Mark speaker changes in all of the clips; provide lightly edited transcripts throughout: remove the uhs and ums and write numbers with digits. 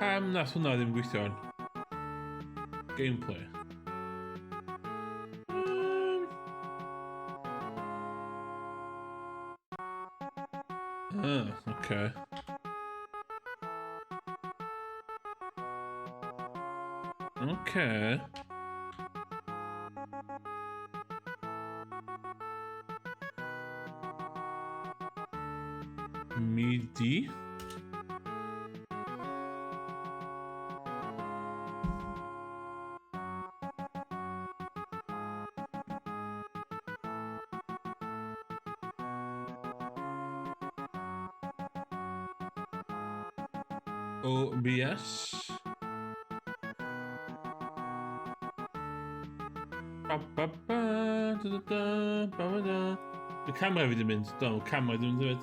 Speaker 1: Pam nath hwnna ddim gweithio? Gameplay. Ah, okay. Okay. MIDI. OBS. Ba, ba, ba, da, da, da, ba, ba, da. Y camera fi di mynd. Do, camera di mynd hefyd.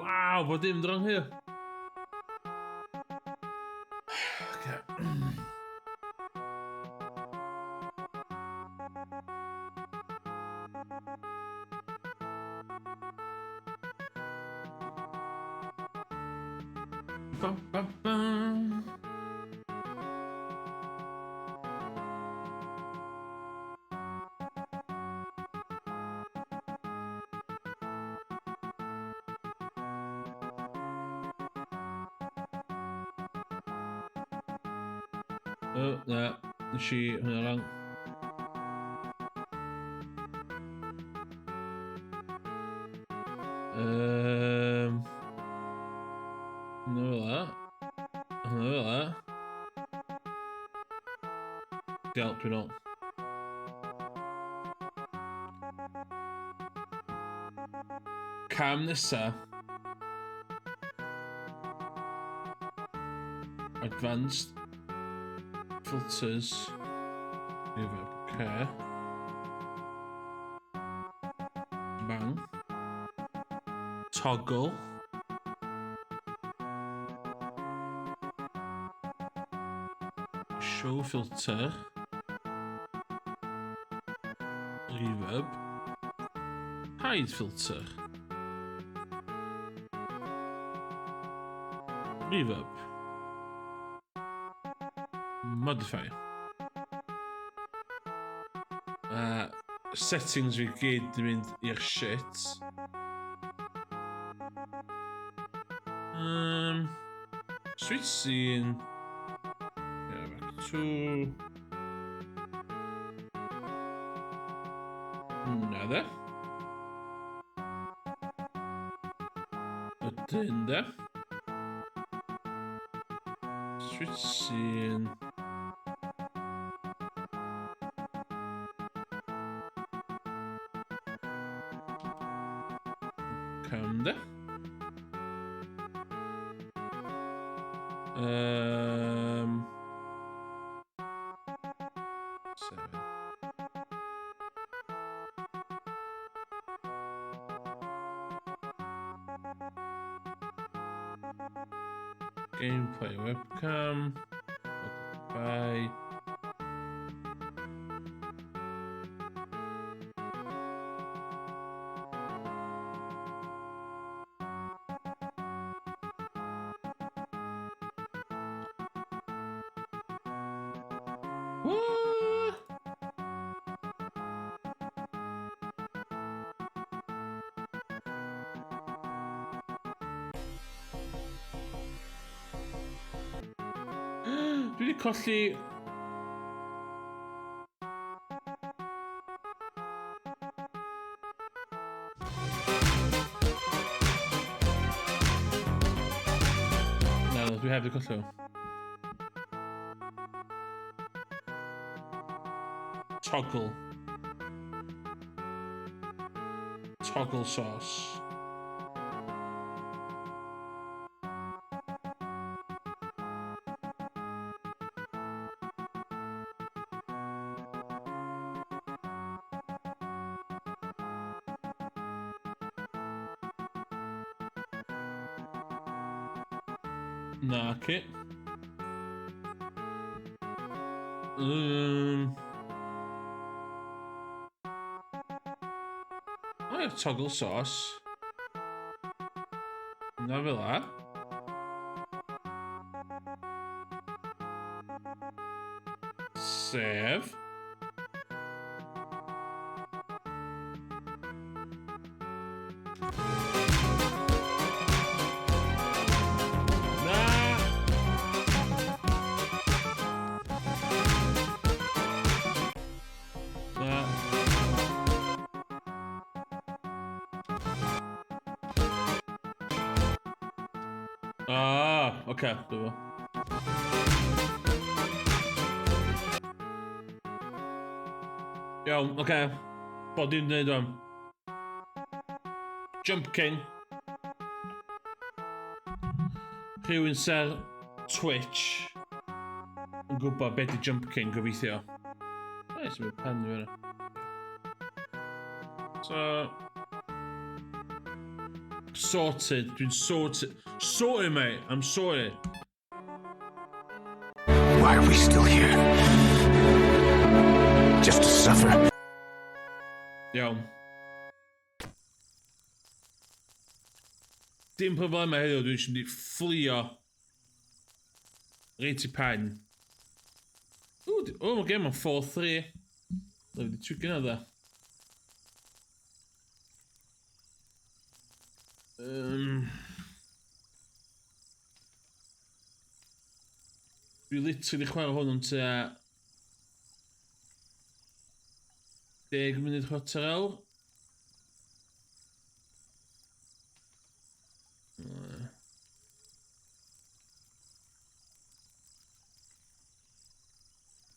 Speaker 1: Waw, bod dim drong here. Okay. Ba, ba, ba. O, na, nes i hwnna wrong. Hwnna fel la. Hwnna fel la. Diolch, dwi'n ôl. Cam nesa. Advanced filters. Reverb. Okay. Bang. Toggle. Show filter. Reverb. Hide filter. Reverb. Modify. Settings fi gyd yn mynd i'r shit. Switch scene. Yeah, back to... Na de. Ydyn de. Switch scene. Cam de. 7. Gameplay webcam. Bye. What? Dwi wedi colli... Na, dwi heb wedi colli. Toggle. Toggle sauce. Na, okay. O ia, toggle sauce. Na fel la. Sef... Na! Na. Ah, oce, okay, dyma. Iawn, oce. Okay. Bod i'n dweud o'n. Jump King. Rhywun ser Twitch yn gwybod beth di Jump King gobeithio. Ei, sy'n mynd pen fi yna. So... Sorted. Dwi'n sorted. Sorted, mate. I'm sorted.
Speaker 2: Why are we still here? Just to suffer.
Speaker 1: Iawn. Dim problemau heddiw, dwi'n eisiau mynd i fflio reit i pen. O, oh, mae gem yn 4-3. Dwi'n wedi twigio na dda. Dwi literally chwarae hwn am tua 10 munud chwarter awr.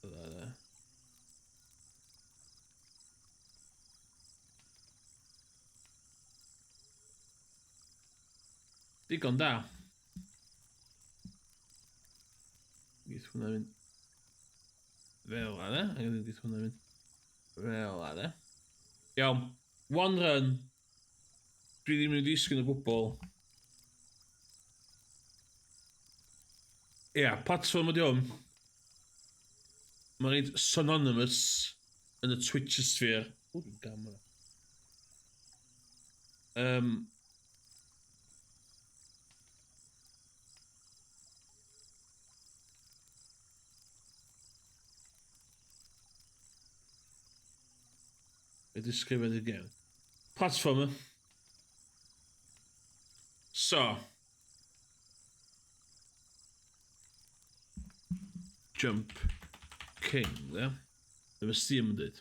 Speaker 1: Dda, Digon da. Geith hwnna fynd fel yna. A geith hwnna fynd fel yna. Iawn. One run. Dwi ddim yn disgyn o gwbl. Ia, yeah, platform ydi hwn. Mae'n reit synonymous yn y Twitchosphere. O, dwi'n gam yna. Be disgrifio y gêm? Platformer. So. Jump King, dde. Dyma Steam yn dweud.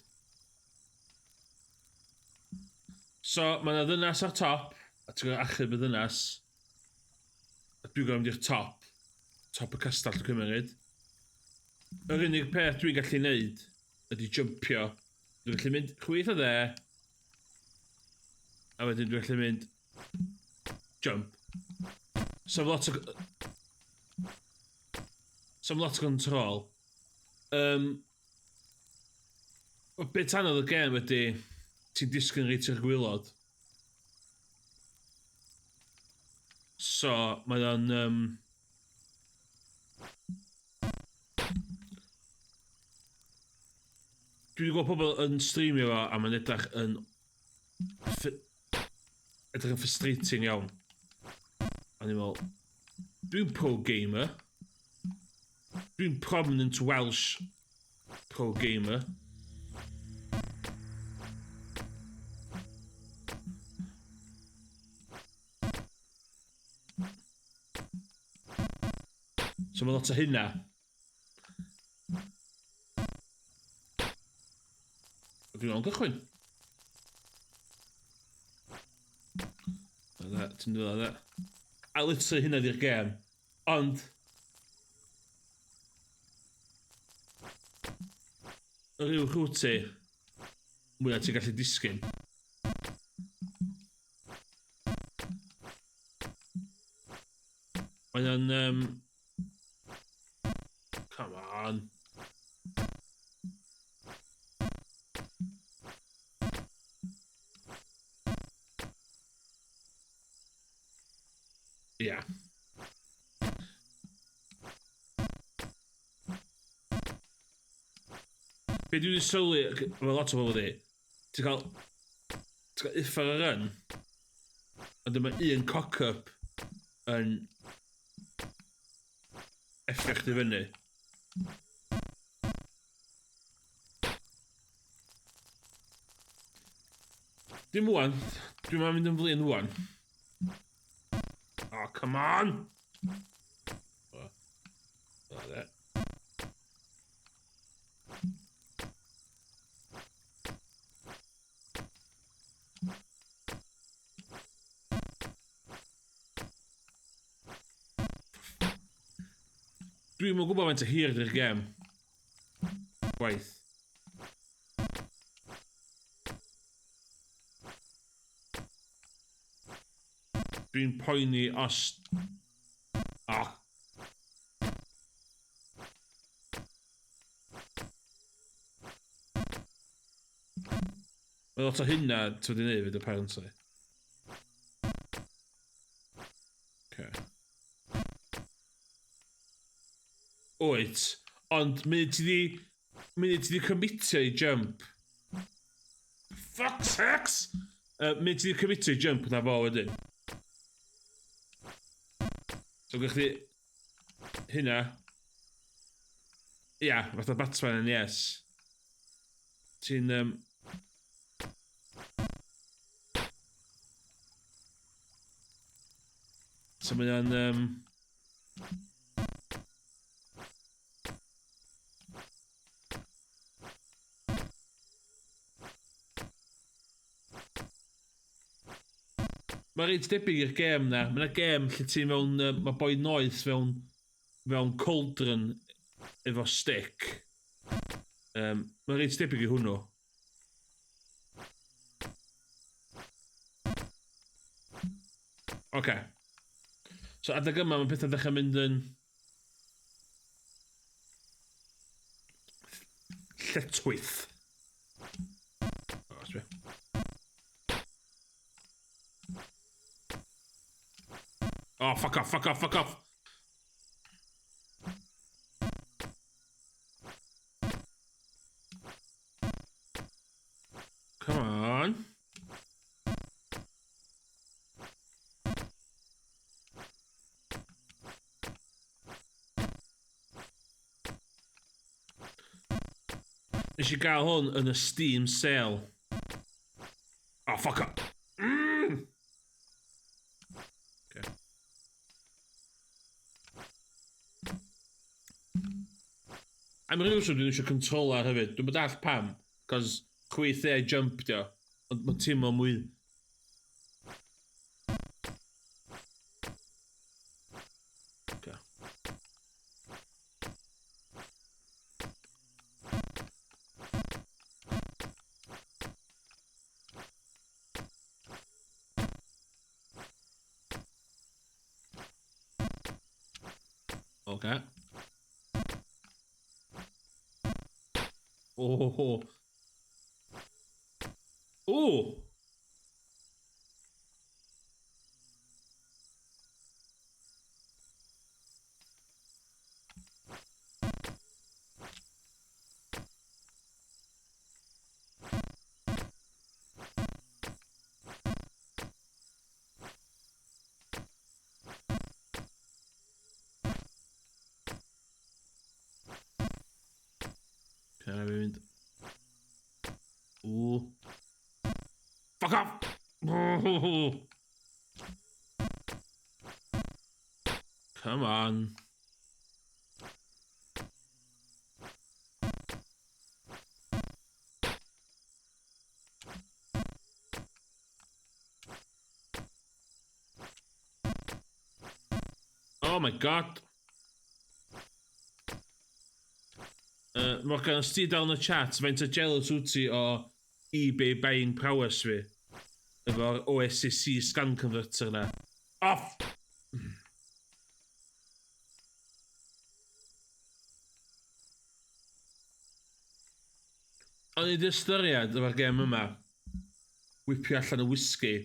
Speaker 1: So, mae yna ddynas ar top, a ti'n gwybod achub y ddynas. A dwi'n gwybod mynd i'r top. Top y castell dwi'n cymryd. Yr unig peth dwi'n gallu neud ydy jumpio. Dwi'n gallu mynd chwith o dde. A wedyn dwi'n gallu mynd jump. So lot o... So lot o control. Beth anodd y gêm ydy ti'n disgyn reit i'r gwaelod. So, mae o'n... Dwi wedi gweld pobl yn streamio fo a mae'n edrych yn... Edrych yn frustrating iawn. A ni'n meddwl, dwi'n pro gamer. Dwi'n prominent Welsh pro gamer. So mae lot o hynna. Dwi'n o'n gychwyn. Dda, ti'n dod dda. A literally hynna di'r gêm. Ond... Yr uwch wyt ti, mwyaf ti'n gallu disgyn. Mae o'n... Come on. Yeah. Be dwi wedi sylwi, efo lot o bobl di, ti'n cael uffar o run, ond dyma un cock-up yn effio chdi fyny. Dim wan. Dwi'n mynd yn flin wan. Oh, come on! Oh. Oh, there. Dwi'm yn gwybod faint o hir ydy'r gem. Gwaith. Dwi'n poeni os... Oh. Mae lot o hynna ti wedi gwneud fyd apparently. Okay. Wyt, ond munud ti di... Munud ti di commitio i jump. Fuck's sakes! Munud ti di commitio i jump na fo wedyn. So gwch chi hynna. Ia, fatha Batman yn yes. Ti'n... So mae o'n... Mae reit debyg i'r gêm na. Mae yna gêm lle ti mewn... Mae boi noeth mewn cauldron efo stick. Mae reit debyg i hwnnw. Oce. So adeg yma mae pethau'n dechrau mynd yn lletchwith. O, sbia. Oh, fuck off, fuck off, fuck off! Come on. Nes i gael hwn yn y Steam sale. Oh, fuck up. Okay. Am ryw reswm dwi'n eisiau controller hefyd. Dwi'n bod all pam. Cos chwith e jump dio. Ond mae'n teimlo mwy... Okay. Okay. Oh. Oh. Can I mynd? Ooh. Fuck off! Come on. Oh my god. Morgan, os ti dal yn y chat, faint o jealous wyt ti o eBay buying prowess fi? Efo'r OSCC scan converter na. Off! O'n i 'di ystyried efo'r gêm yma, whipio allan y whisky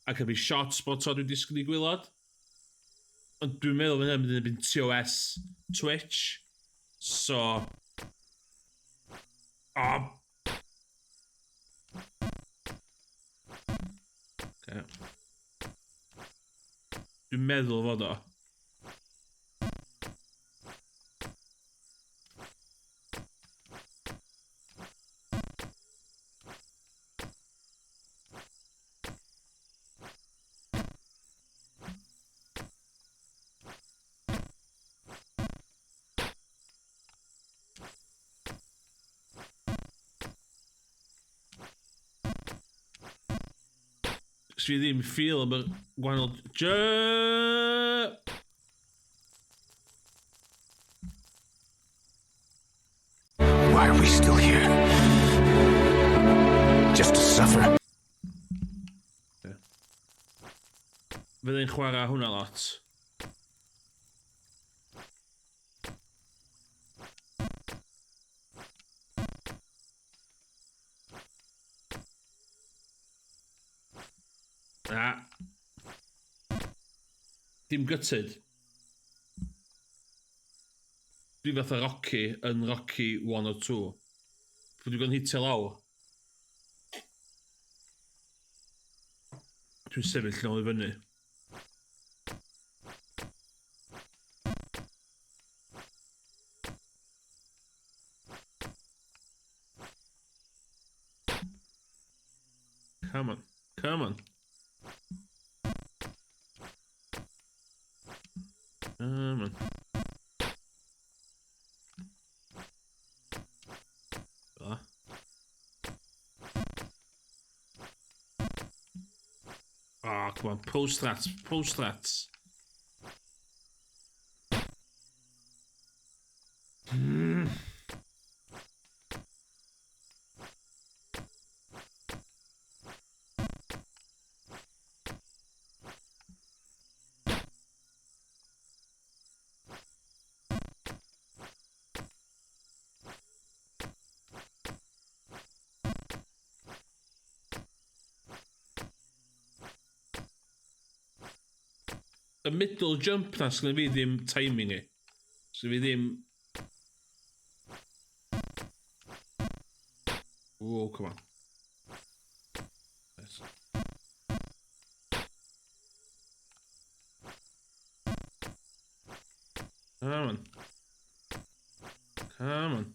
Speaker 1: a cael fi shots bob tro dwi'n disgyn i gwylod. Ond dwi'n meddwl fydd hynna'n mynd yn erbyn TOS Twitch. So... Oh. Okay. Dwi'n meddwl fod o. Fi ddim feel am y gwahanol... Jump!
Speaker 2: Why are we still here? Just to suffer.
Speaker 1: Fyddai'n chwarae hwnna lot. Na. Dim gutted. Dwi fatha Rocky yn Rocky 1 or 2. Pwy dwi'n hitio lawr. Dwi'n sefyll nôl i fyny. Come on. Come on. Come on. Fel 'a. Oh, come on. Pro strats. Pro strats. Y middle jump na, sgynna fi ddim timing i. Sgynna fi ddim. Oh, come on. Yes. Come on. Come on.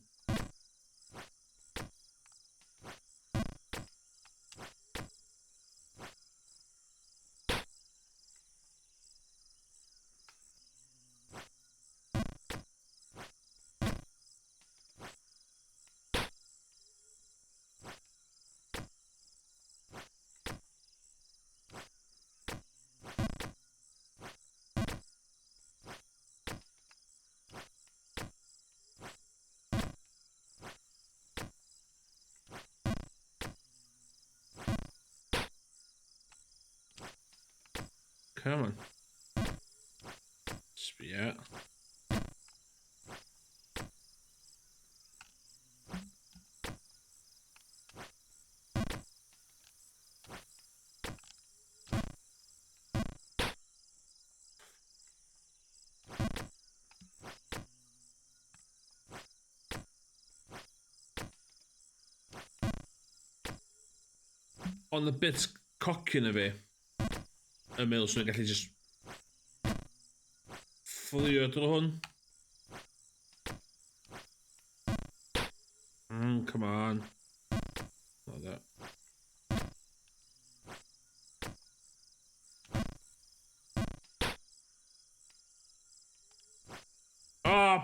Speaker 1: Come on. Sbia. Ond y bit cocky na fi, yn meddwl swn i'n gallu just fflio drwy hwn. Come on. Not that. Oh!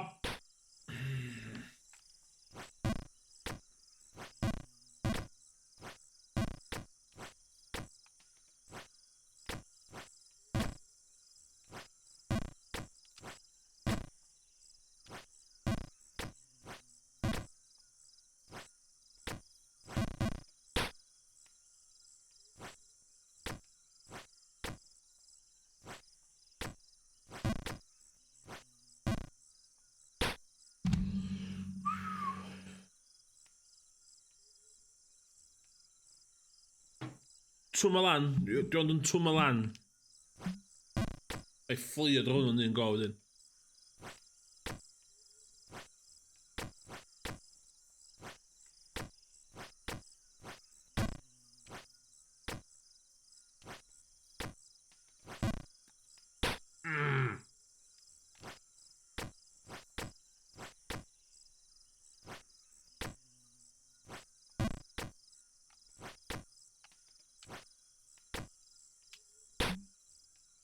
Speaker 1: Twma lan. Dwi ond yn twma lan. Ei fflio drwy hwn yn un go wedyn.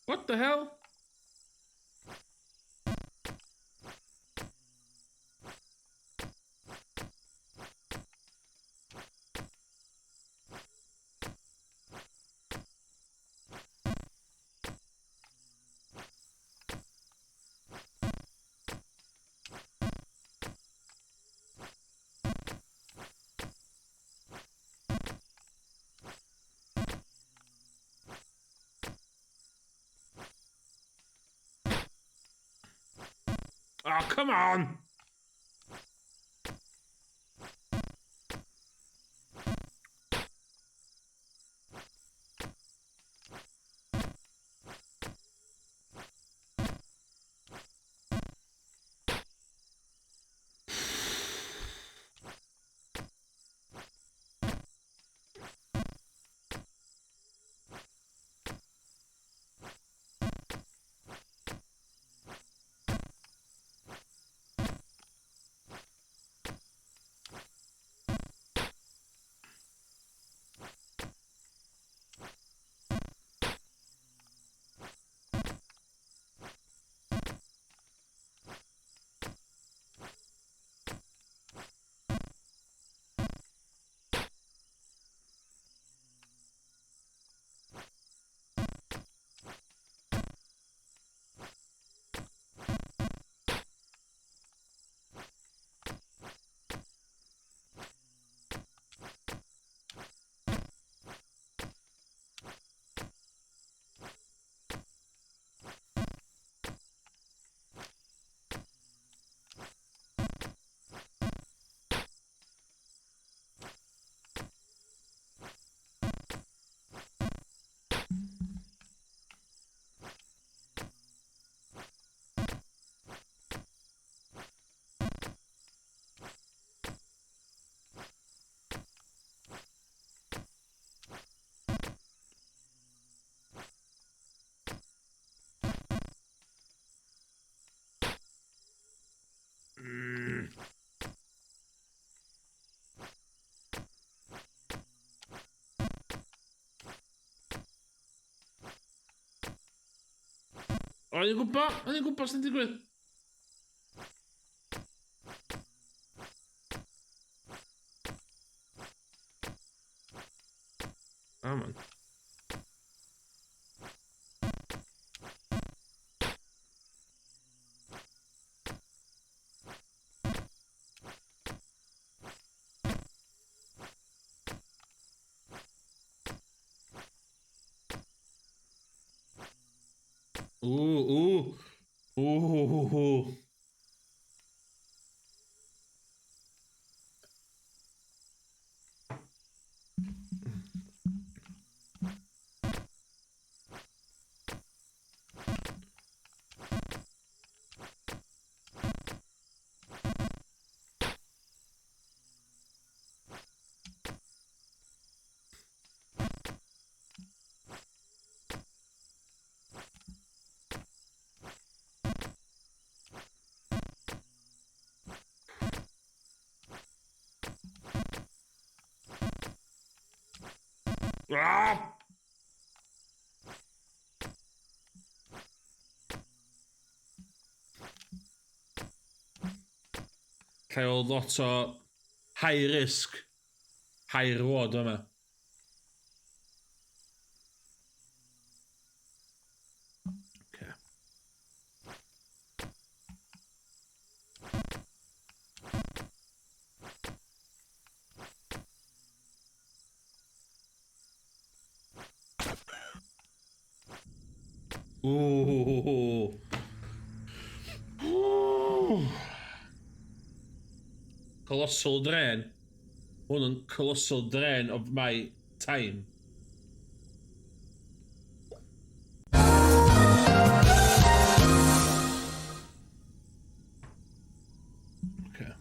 Speaker 1: What the hell? Oh, come on! O'n i'n gwybod, o'n i'n gwybod sy'n digwydd. Ah, man. Ooh, ooh. Ooh, ooh. Ah! Lle o lot o high risk, high reward yma. Okay. Ooh. Ooh. Colossal drain. Hwn yn colossal drain of my time. Okay.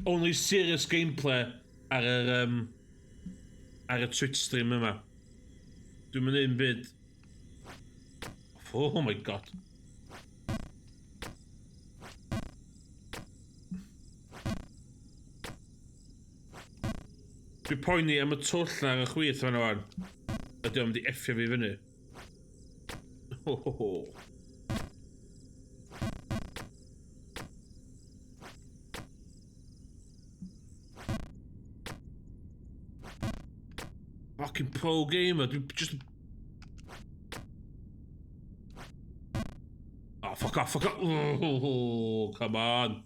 Speaker 1: Only serious gameplay ar yr um, ar y Twitch stream yma. Dwi'n mynd un byd. Oh my god. Dwi'n poeni am y twll na ar y chwith fan o'n. Ydy o'n mynd i effio fi fyny. Ho ho ho. Fucking pro gamer, dwi'n just... Oh, fuck off, fuck off. Oh, come on.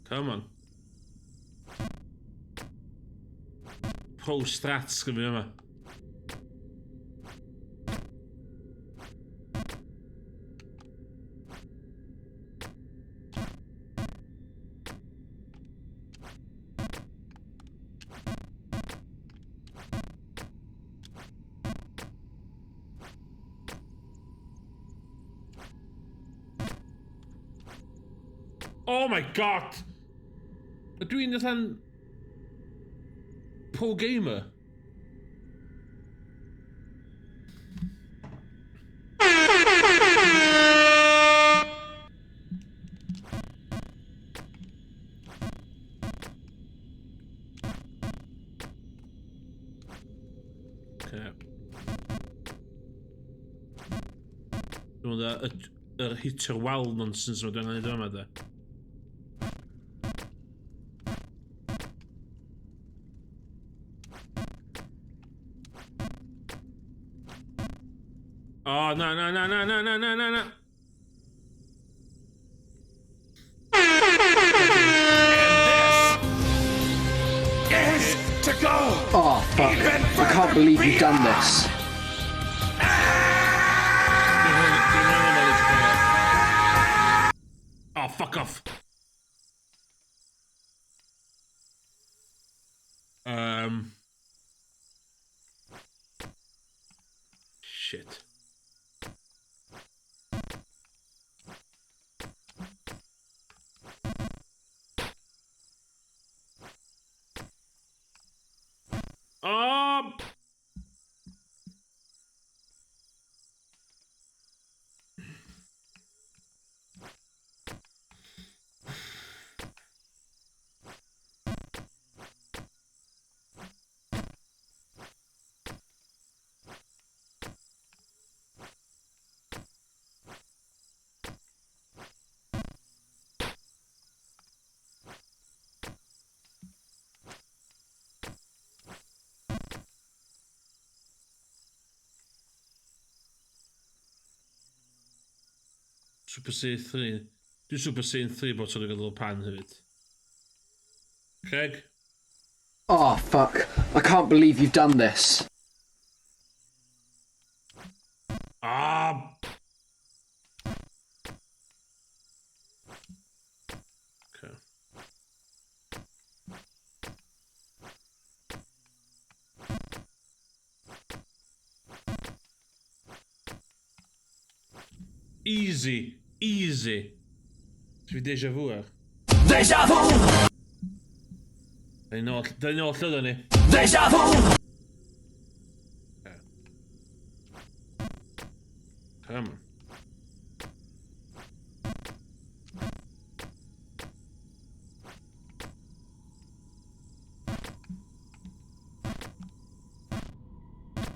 Speaker 1: Come on. Pro strats gyda fi yma. Oh my god! Ydw i'n fatha'n... Pro gamer? Okay. Dwi'n meddwl yr hitio'r wal nonsense ma dwi'n gwneud yma de. Oh, na, na, na, na, na, na, na, na, na.
Speaker 2: Is to go!
Speaker 3: Oh, fuck. I can't believe you've done this.
Speaker 1: Oh, fuck off. Shit. Oh! Super Saiyan 3. Dwi'n Super Saiyan 3 bod o'n gael pan hefyd. Craig?
Speaker 3: Oh, fuck. I can't believe you've done this.
Speaker 1: Ah! Okay. Easy. Easy. Dwi déjà vu ar.
Speaker 2: Deja vu!
Speaker 1: Da ni nôl, da ni nôl lle oedden ni.
Speaker 2: Deja vu!
Speaker 1: Come on.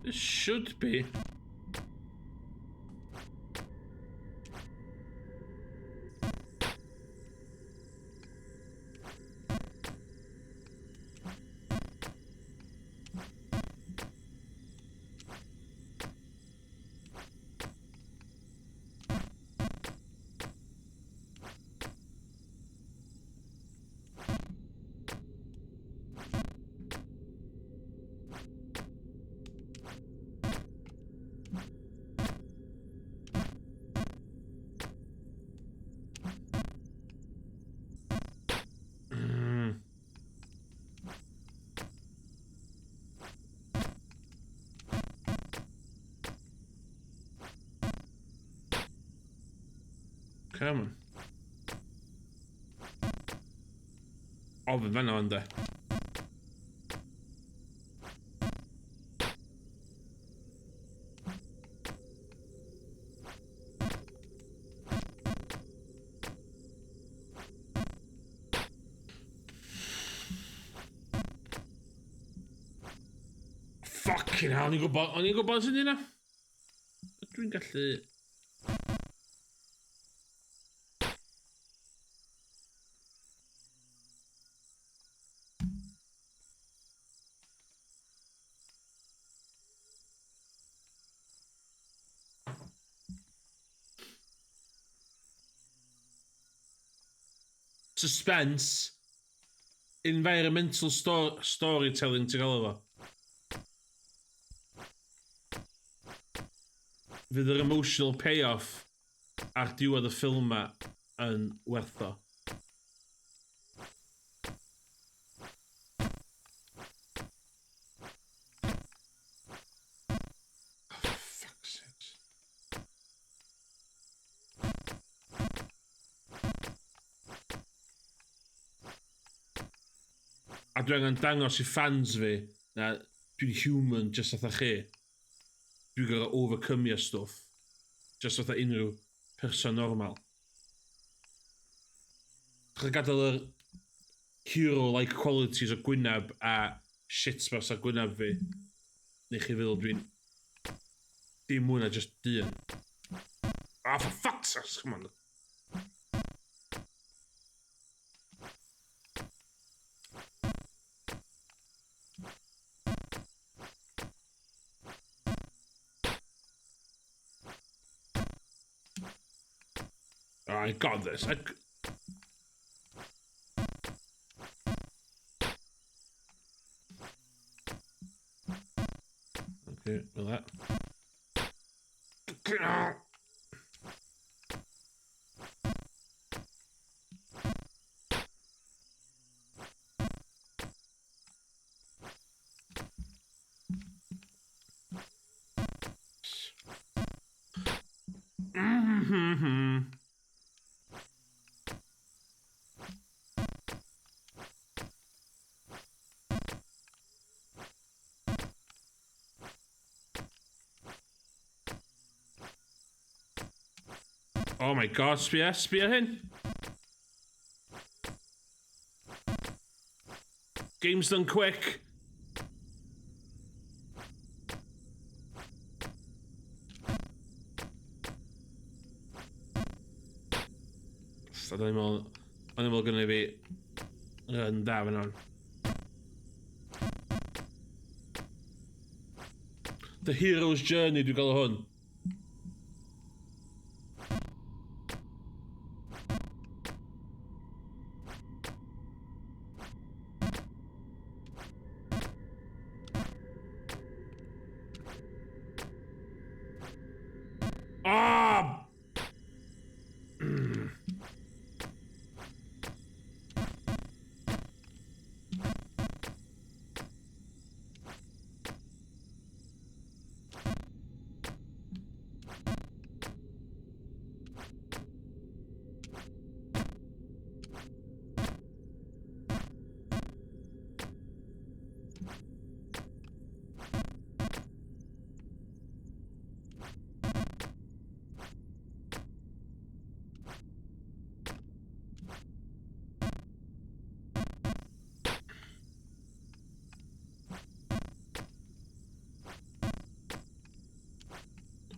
Speaker 1: This should be. Come on. Ofyn fan'na ond de. Fucking hell, o'n i'n gwybod, o'n i'n gwybod sy'n yna. Dwi'n gallu... Suspense. Environmental sto storytelling ti'n gael efo. Fydd yr emotional payoff ar diwedd y ffilm ma yn werth o. Oh, for fuck's sakes. A dwi angen dangos i fans fi na dwi'n human just fatha chi. Dwi'n gorfod overcomio stwff. Just fatha unrhyw person normal. Dych gadael yr hero-like qualities o gwyneb a shit smells ar gwyneb fi. Neu chi feddwl dwi'n dim mwy na just dyn. Ah, for fuck's sake, come on. Oh, I got this. I... Okay, well that. Oh my god, sbia, sbia hyn. Game's done quick. A o'n i'n meddwl, o'n i'n meddwl gynnu fi run da fan hwn. The Hero's Journey dwi'n gael hwn. Ah!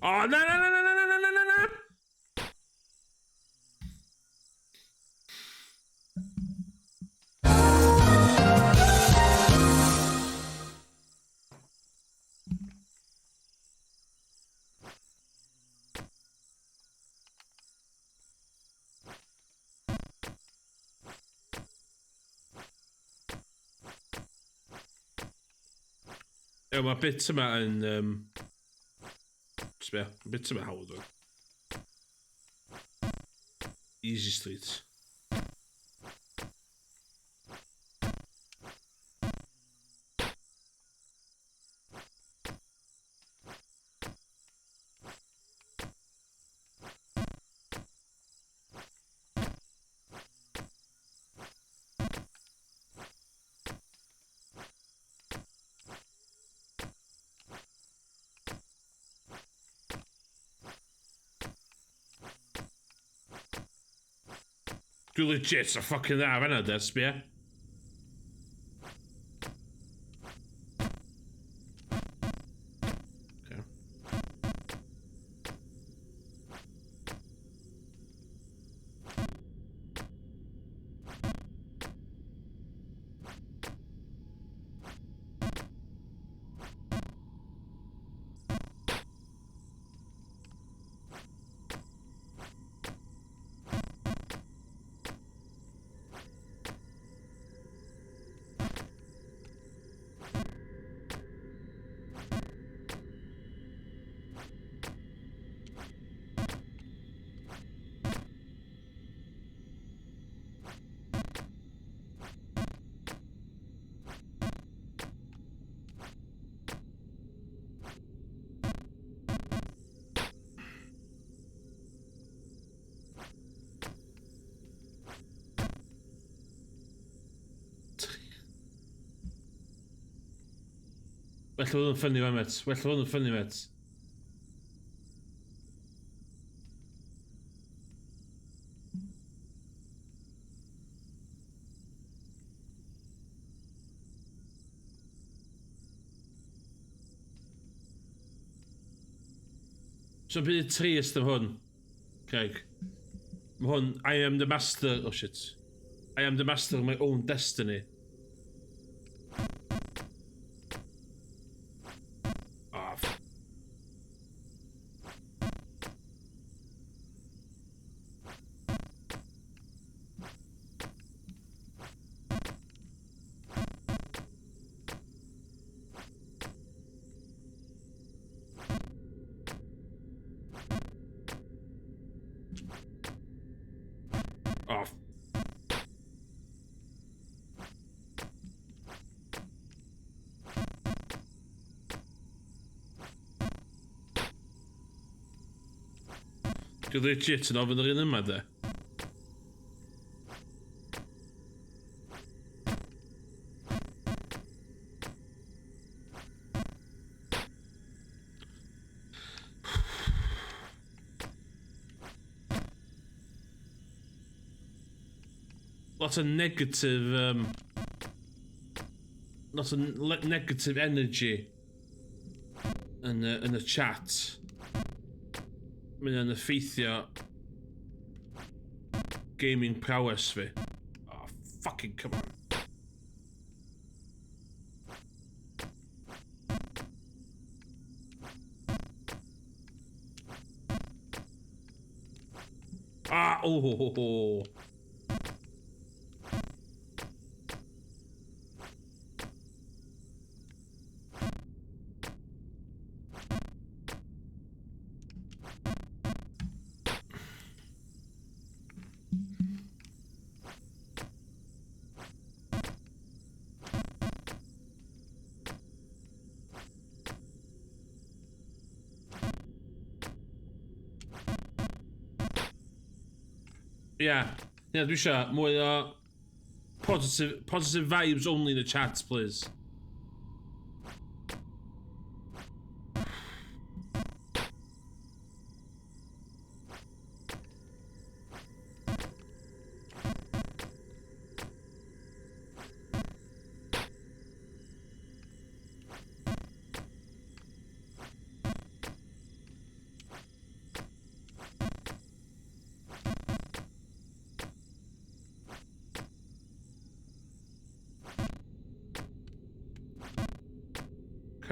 Speaker 1: Oh, na, na, na, na, na, na, na, na, na! Ie, mae bit yma yn... Sbia, bit yma hawdd o'n. Easy Street. Dwi legit a fucking dda fanna, de, sbia. Okay. Well fod yn ffynnu fan, met. Well fod yn ffynnu, met. So byd trist am hwn, Craig. Mae hwn, I am the master, oh shit. I am the master of my own destiny. Ah, Oh. Dwi legit yn ofyn yr un yma de. Lot o negative, lot o negative energy yn y chat. Mae o'n effeithio gaming prowess fi. Oh, fucking come on. Ah, oh, ho, ho, ho. Ia, yeah. Yeah, dwi eisiau mwy o positive vibes only in the chat, please.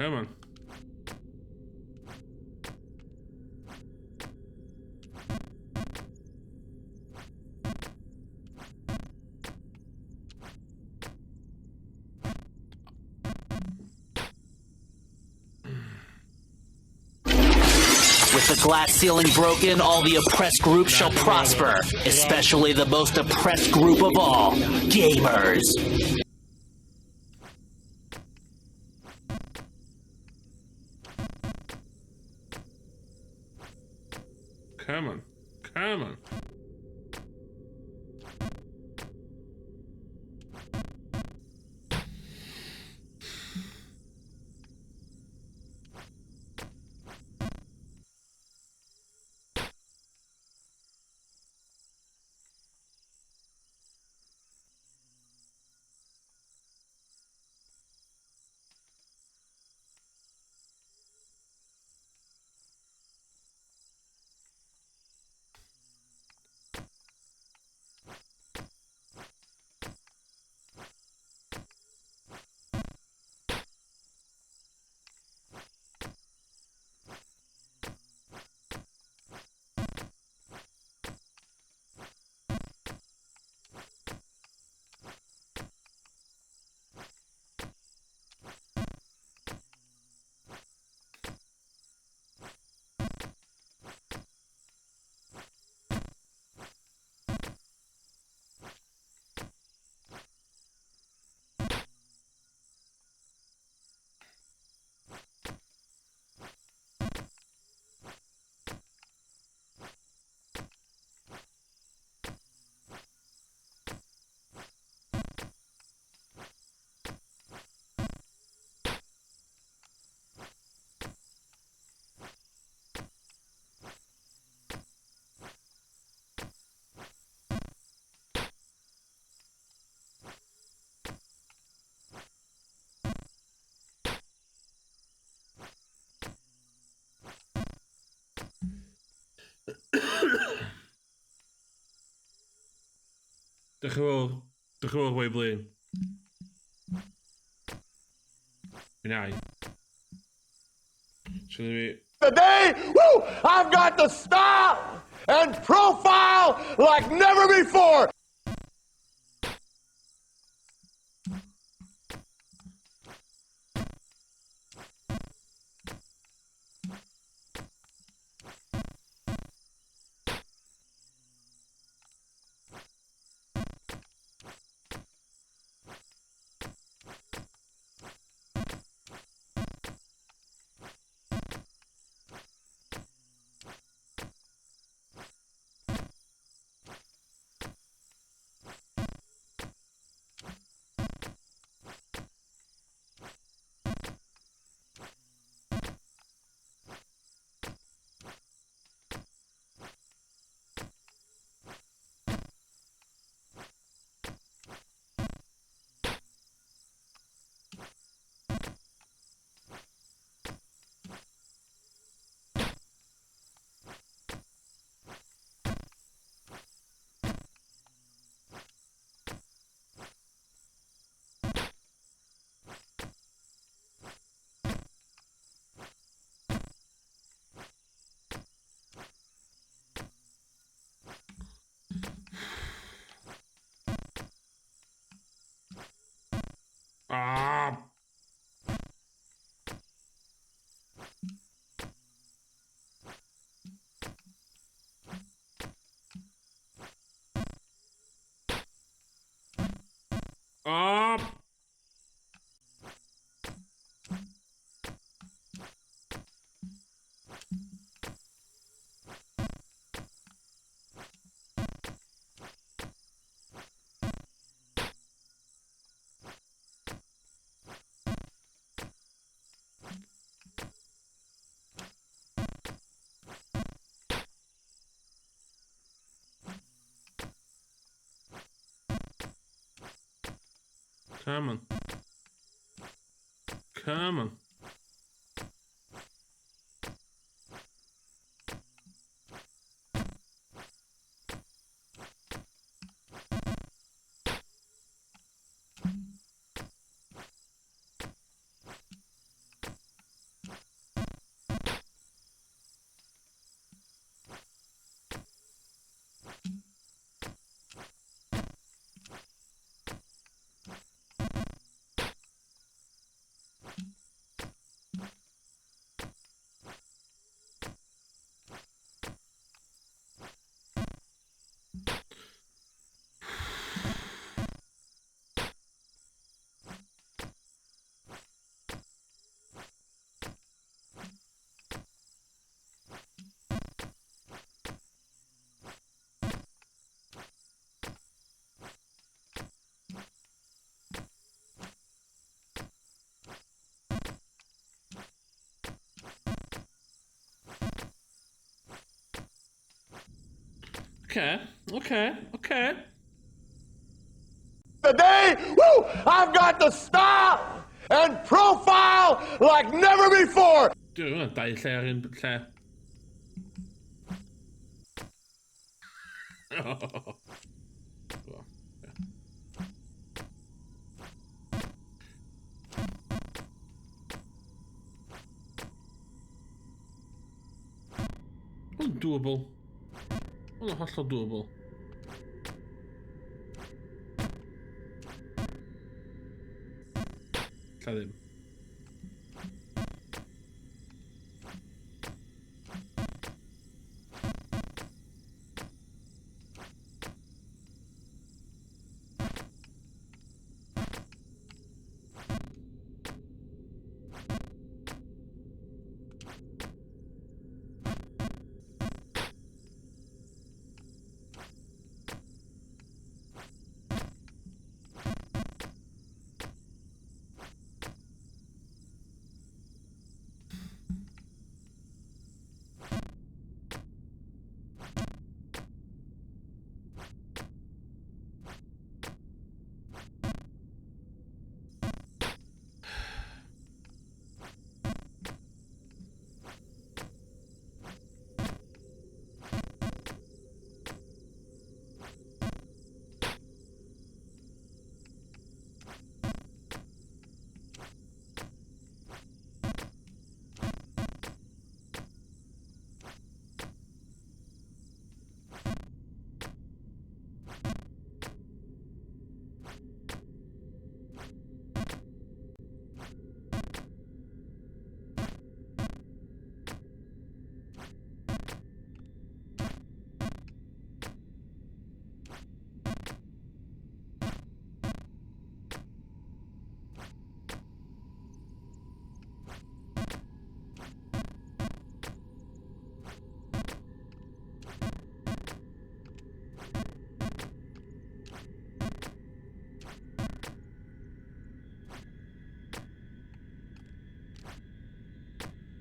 Speaker 1: Come on.
Speaker 2: With the glass ceiling broken, all the oppressed groups shall prosper, especially the most oppressed group of all, gamers.
Speaker 1: Come on. Come on. Diolch yn fawr. Diolch yn fawr, boi blin. Fi'n ai. So fi...
Speaker 4: Today, woo, I've got the style and profile like never before.
Speaker 1: Ah! Ah! Come on. Come on. Okay.
Speaker 4: Today, woo, I've got the style and profile like never before.
Speaker 1: Dwi'n hwnna dau lle ar un lle. Wel, ie. Hwn doable. Hwn yn hollol doable. Lla ddim.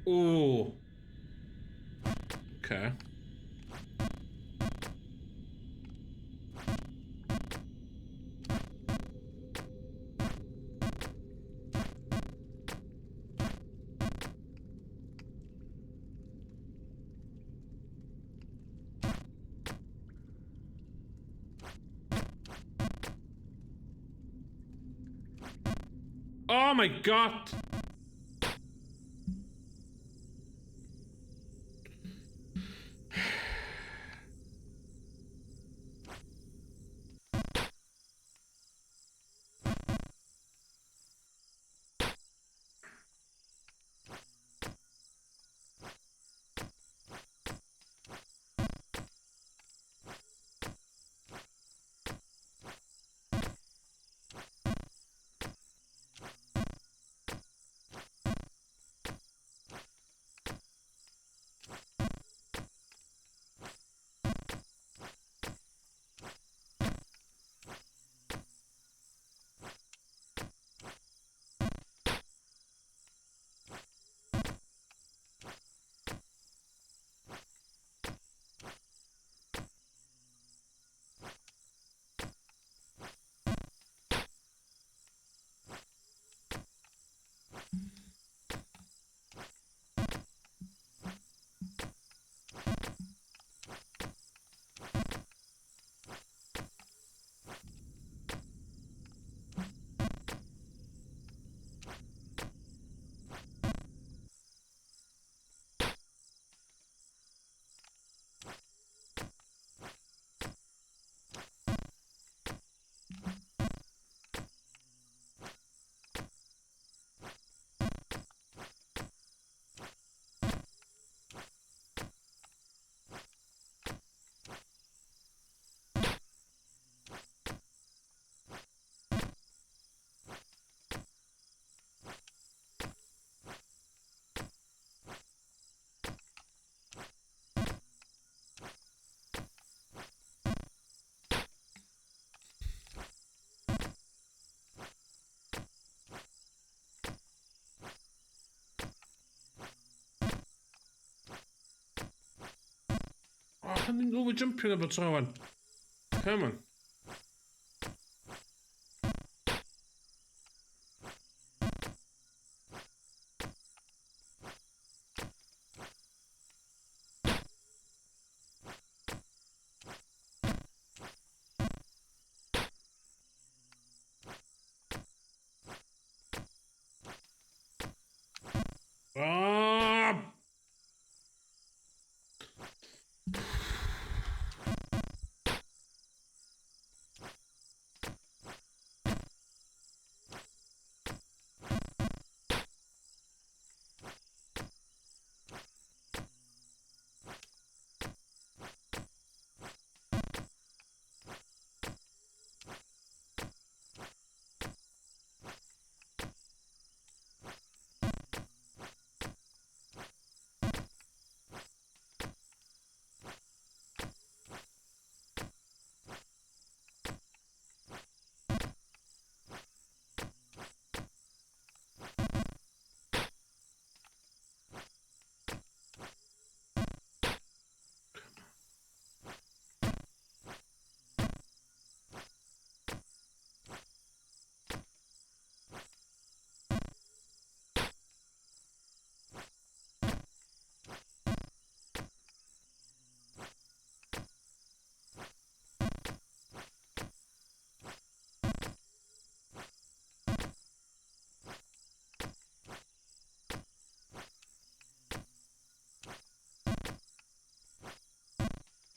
Speaker 1: Ooh. Okay. Oh my God! Oh, pan ni'n overjumpio na bod tro wan. Come on. Ah!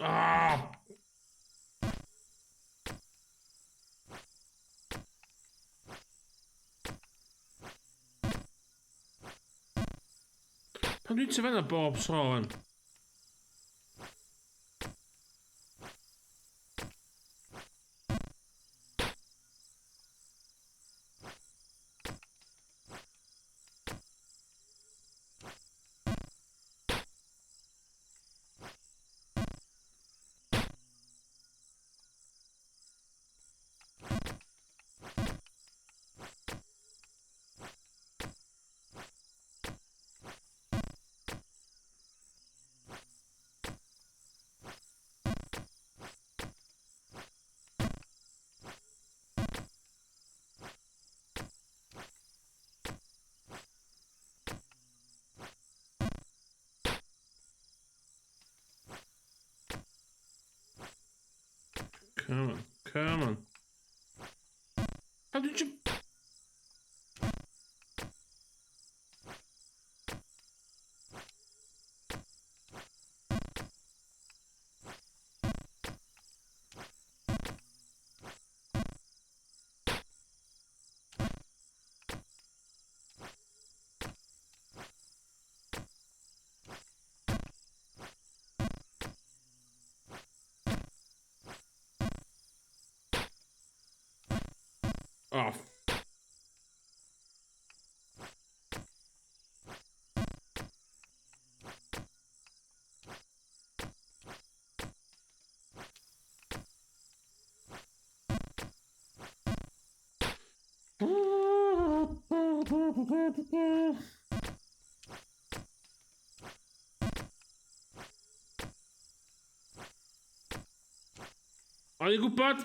Speaker 1: Ah! Pan dwi'n tyfu yna bob tro wan? Come on, come on. How did you... Oh. O'n i'n gwybod!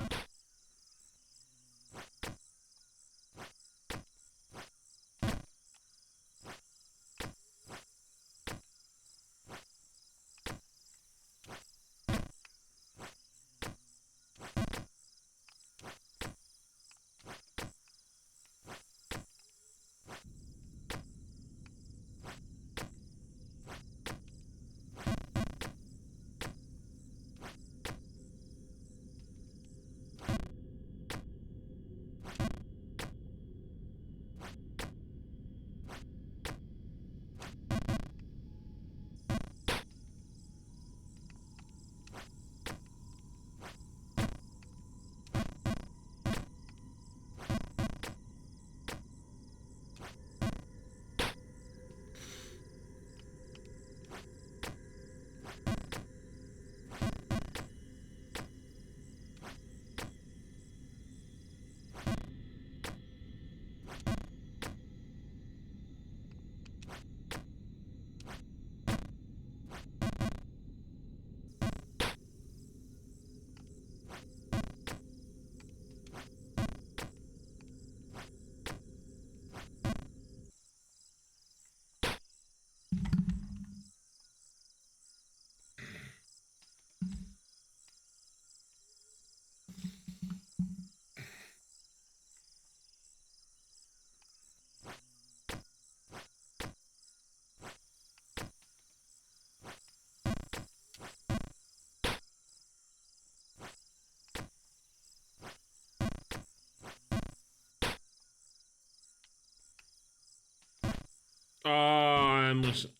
Speaker 1: Oh, I'm listening.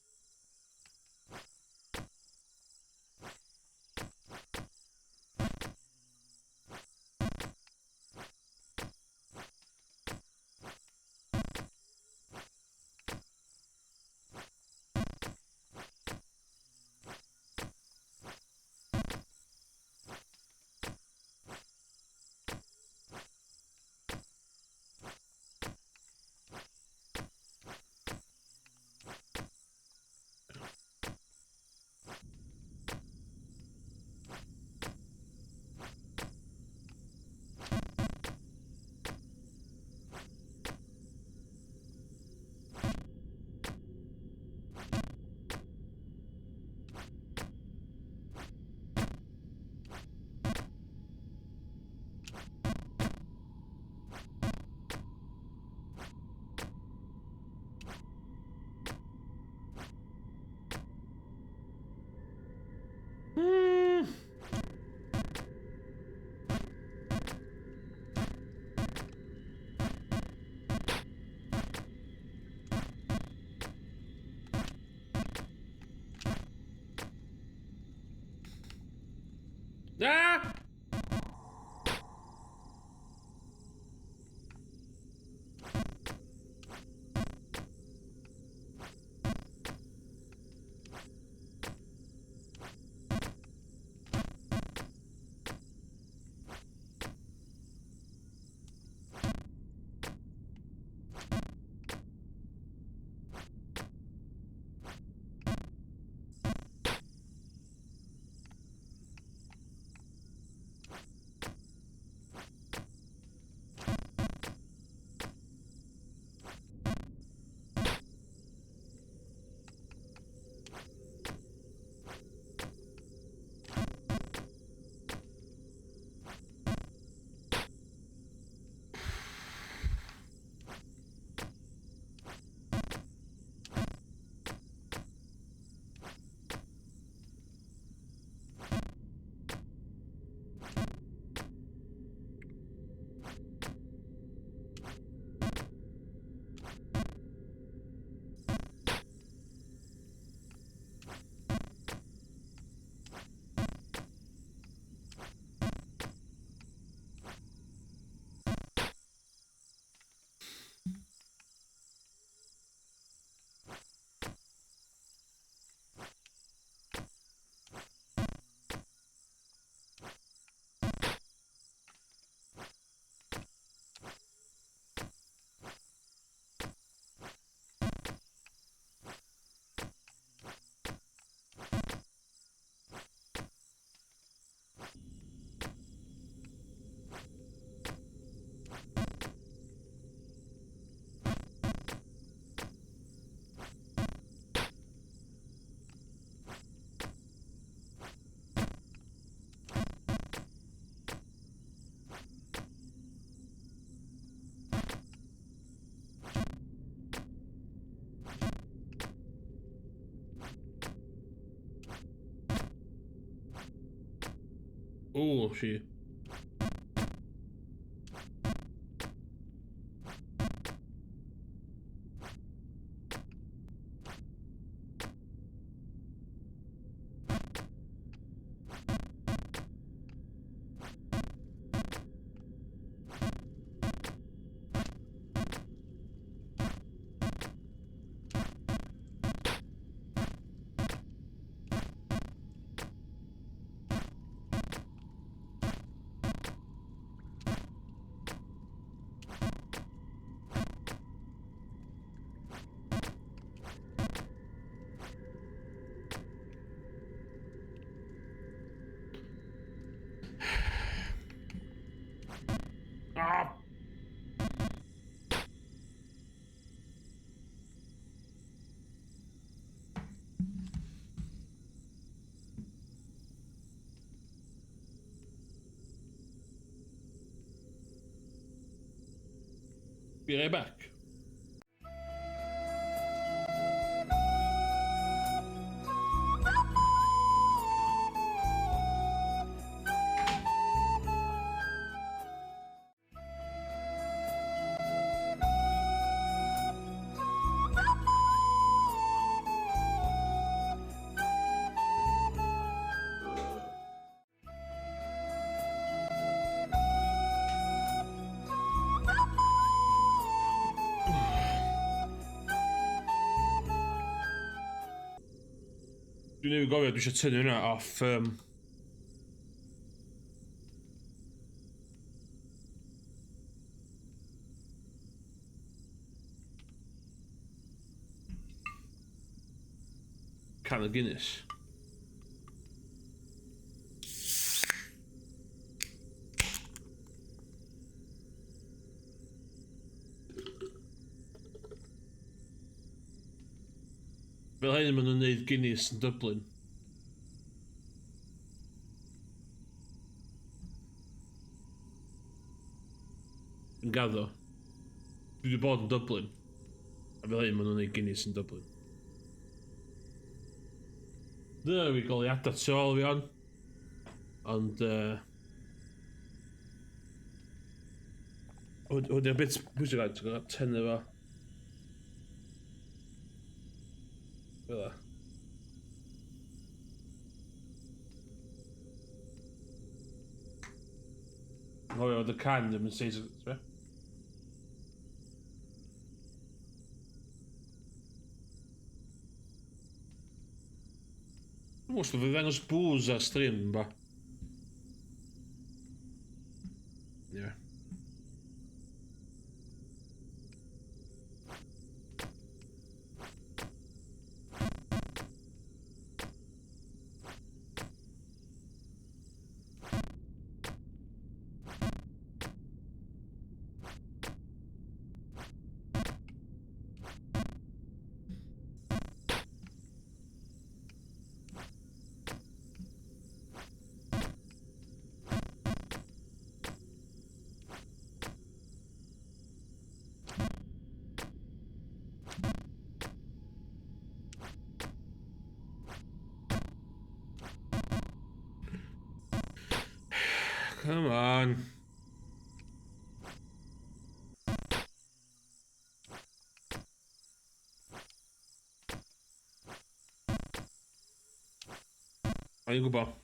Speaker 1: Ah! O, si. Ah! Be right back. Dwi'n newydd gofio, dwi eisiau tynnu hwnna off. Can o Guinness. Fel hyn maen nhw'n neud Guinness yn Dublin. Yn gaddo. Dwi wedi bod yn Dublin. A fel hyn maen nhw'n neud Guinness yn Dublin. Dyna fi goleuadau tu ôl fi on. Ond... Hwn yw'r bit pwysig ti'n gwybod, tynnu fo. Fel 'a. Nghofio fod y can ddim yn seis... Be? Dwi'n meddwl os fi ddangos booze ar stream, ba. Yeah. Come on. O'n i'n gwybod.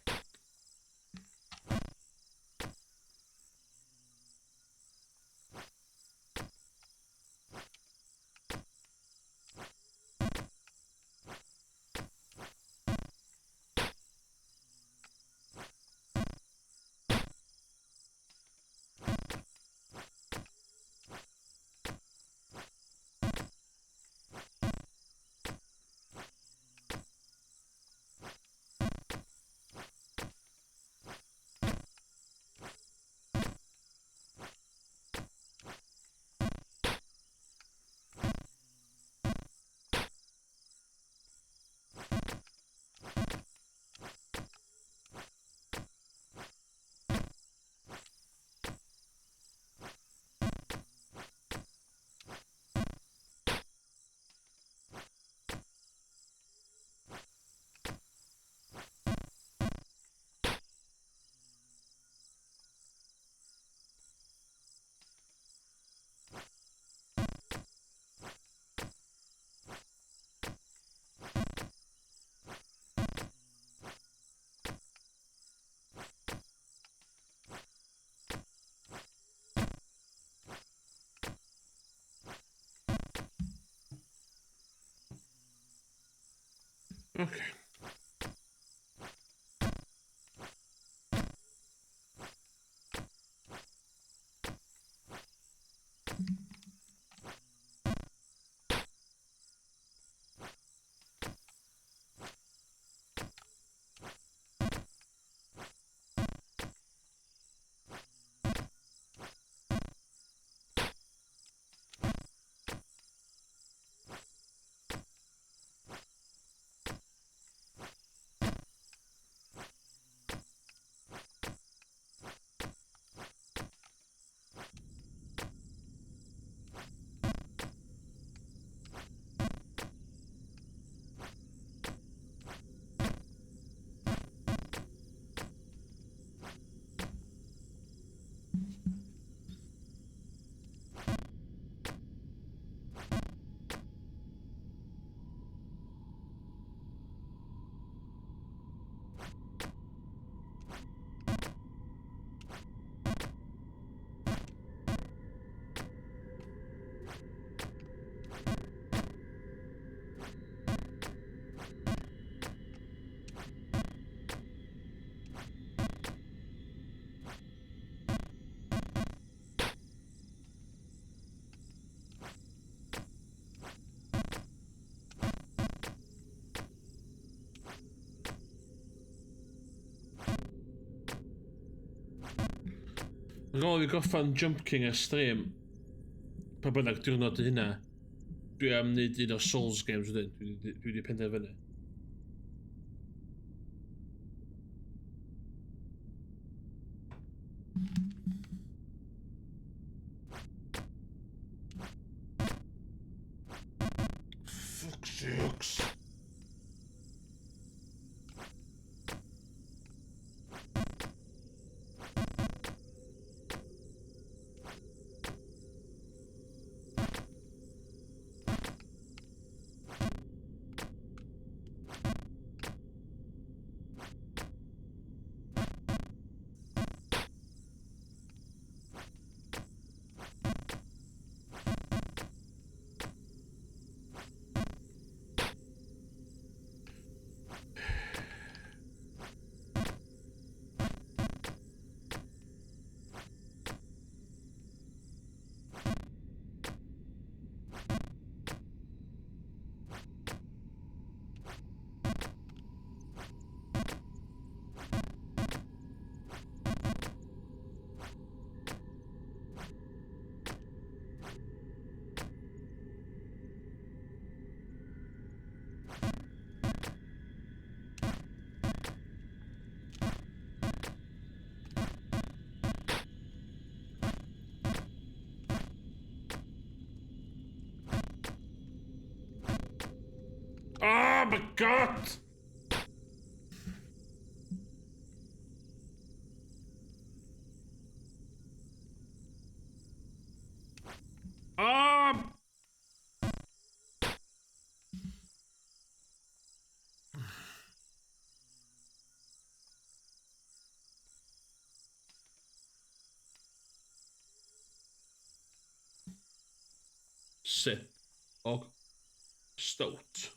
Speaker 1: Okay. Ar ôl i gorffan Jump King ar stream, pa bynnag diwrnod 'di hynna, dwi am wneud un o Souls games wedyn. Dwi wedi penderfynu. Fuck sakes. Oh my God! Oh! Sip o stout.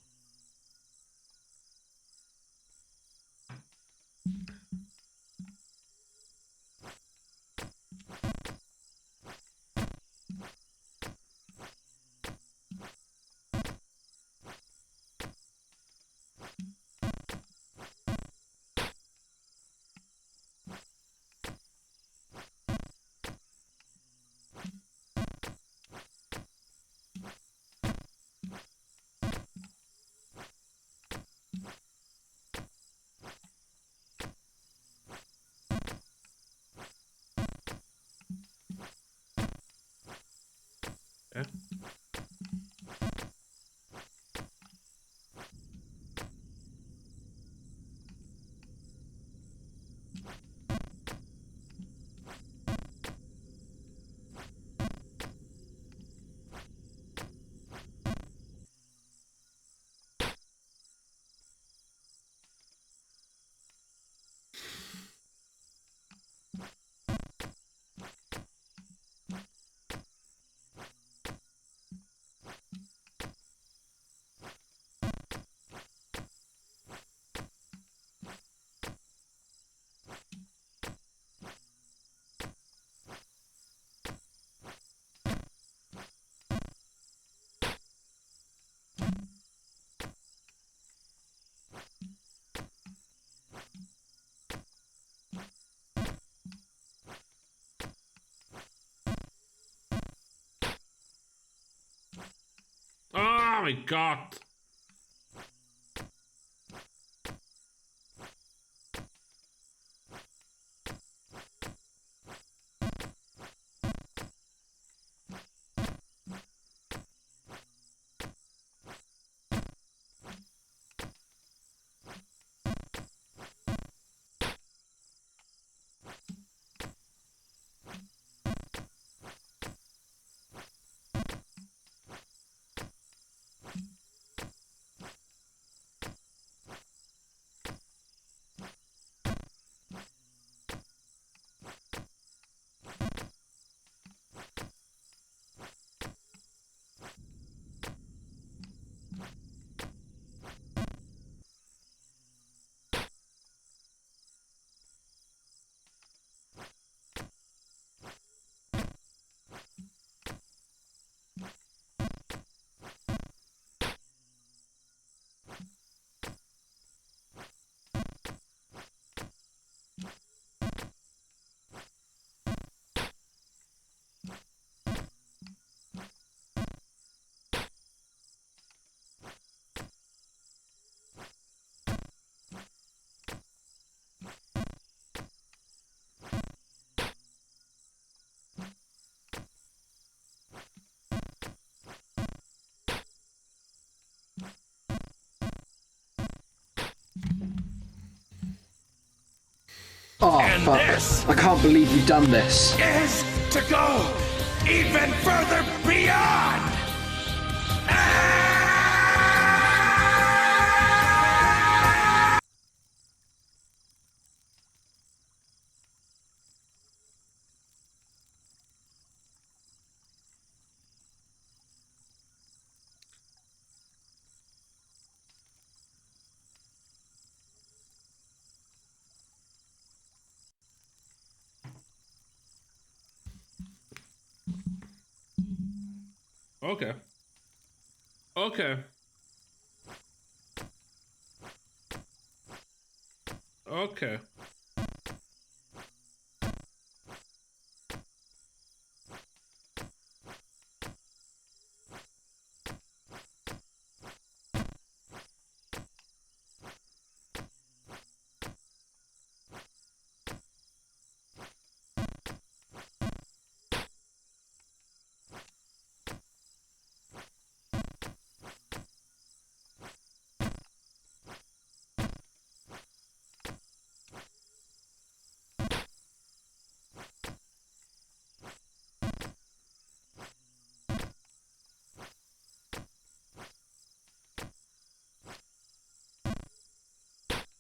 Speaker 1: my God!
Speaker 3: Oh,
Speaker 5: And
Speaker 3: fuck.
Speaker 5: this
Speaker 3: I can't believe you've done this.
Speaker 5: is to go even further beyond!
Speaker 1: Okay. Okay. Okay.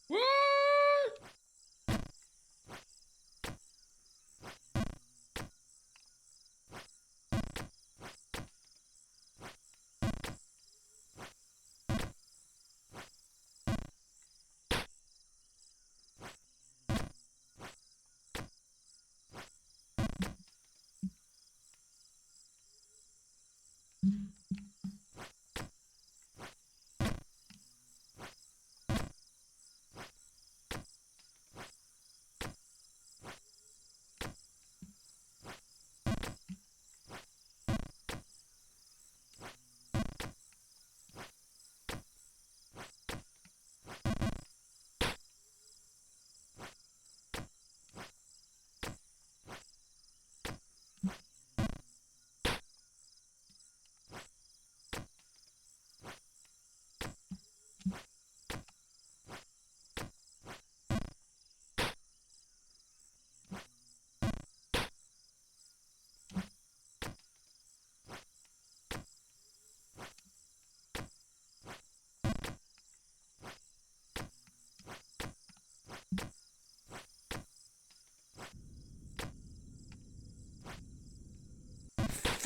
Speaker 1: What?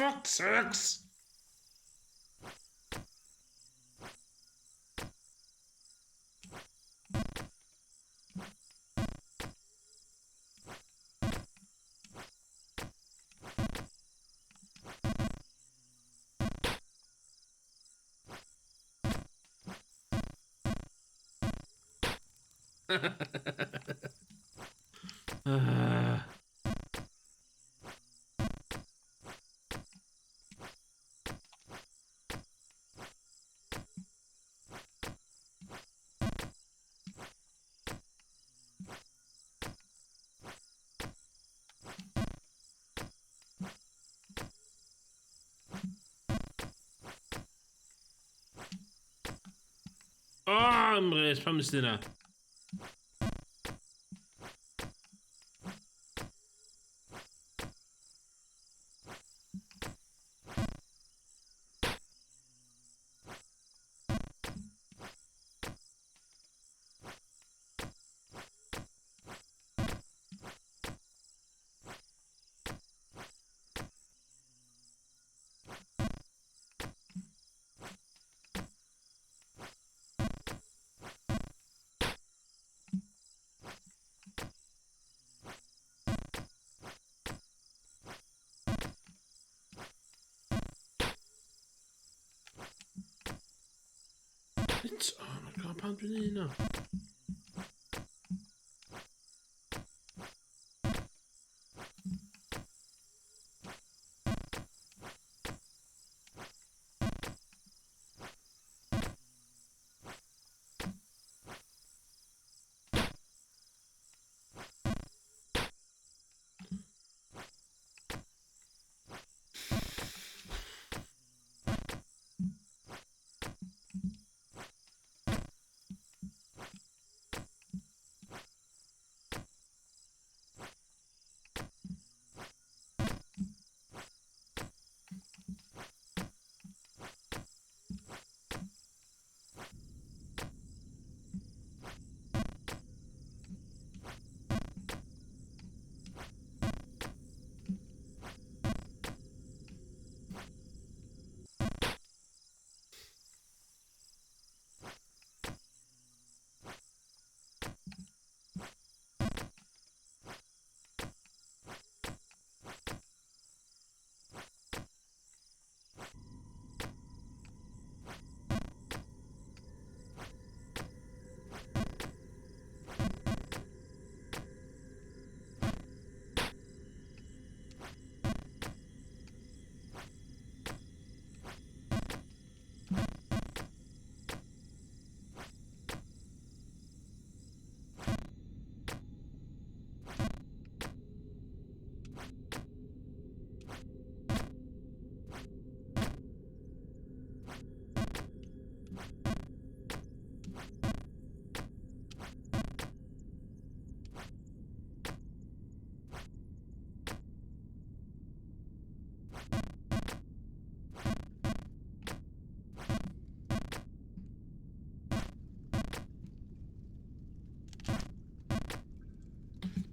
Speaker 1: Fuck sakes! Ah, Emrys, pam nes di hynna? It's, oh my God, pam dwi'n neud hynna?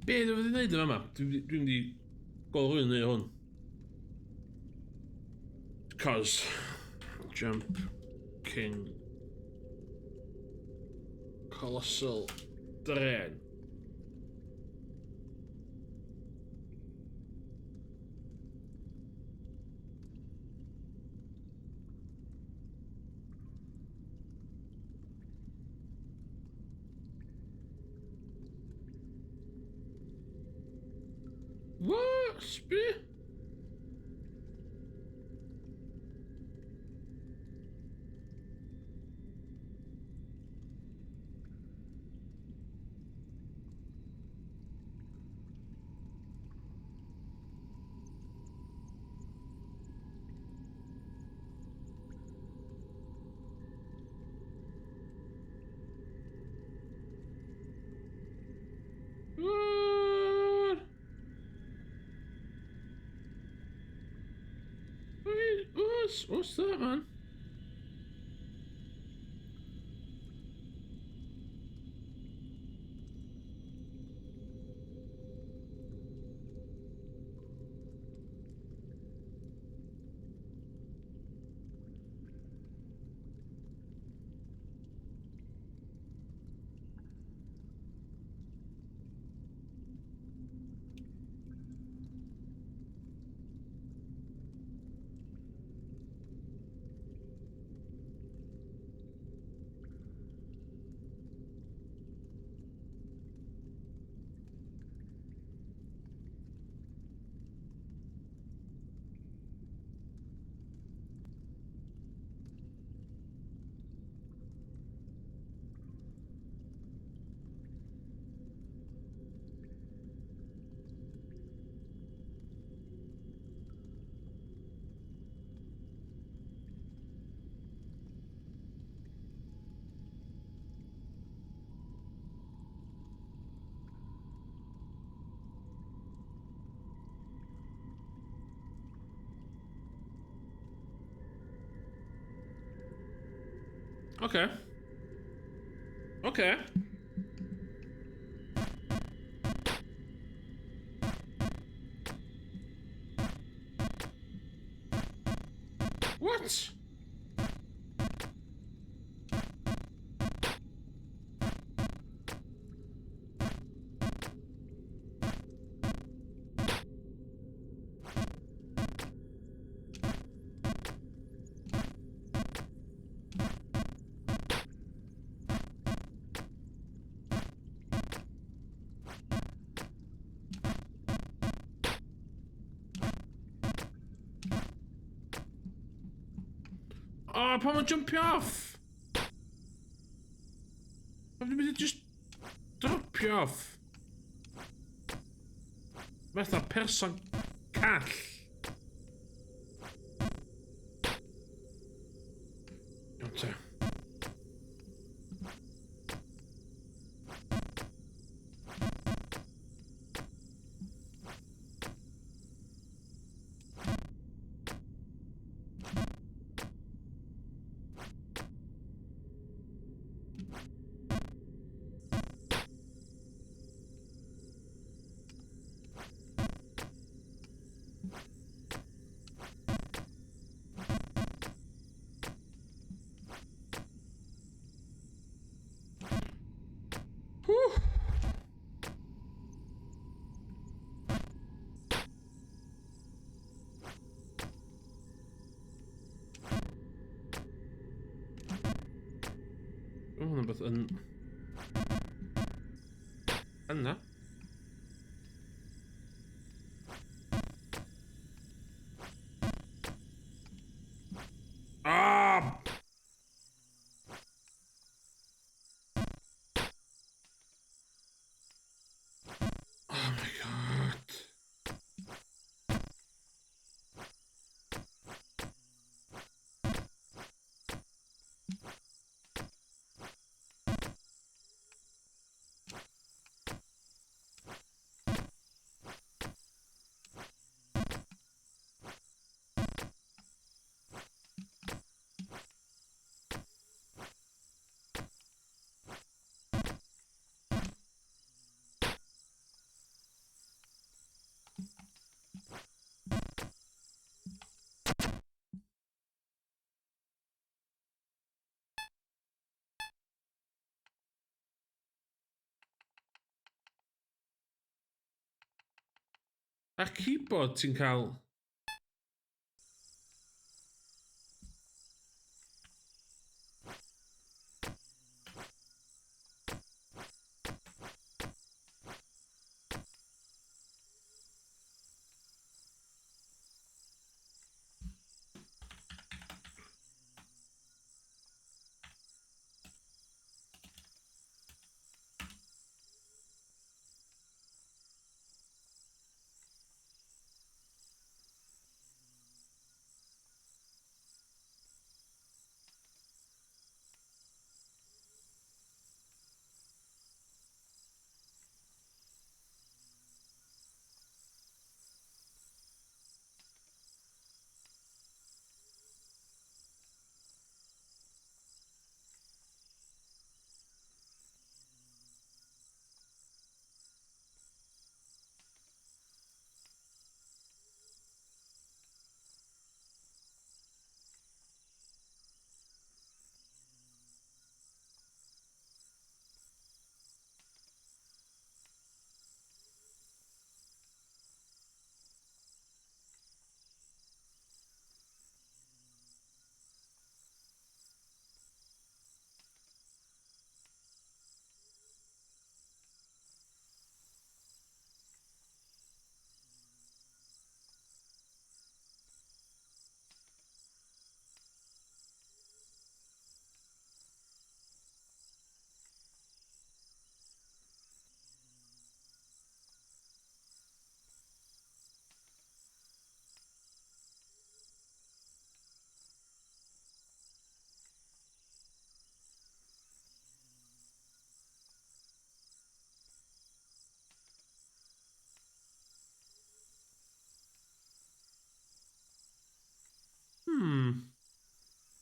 Speaker 1: Be dwi'n mynd i wneud yn fama? Dwi'n mynd i gweld rhywun yn neud hwn. Cos Jump King Colossal Drain. What? Sbi? What? Wait, what's that, man? Oce. Oce. What? O, oh, pan mae'n jumpio off? Pam dwi'n mynd i just dropio off? Fatha person call. Iawn te. Whew. Mae hwnna'n beth yn... Yna. Ah! Oh my God. Ar keyboard ti'n cael...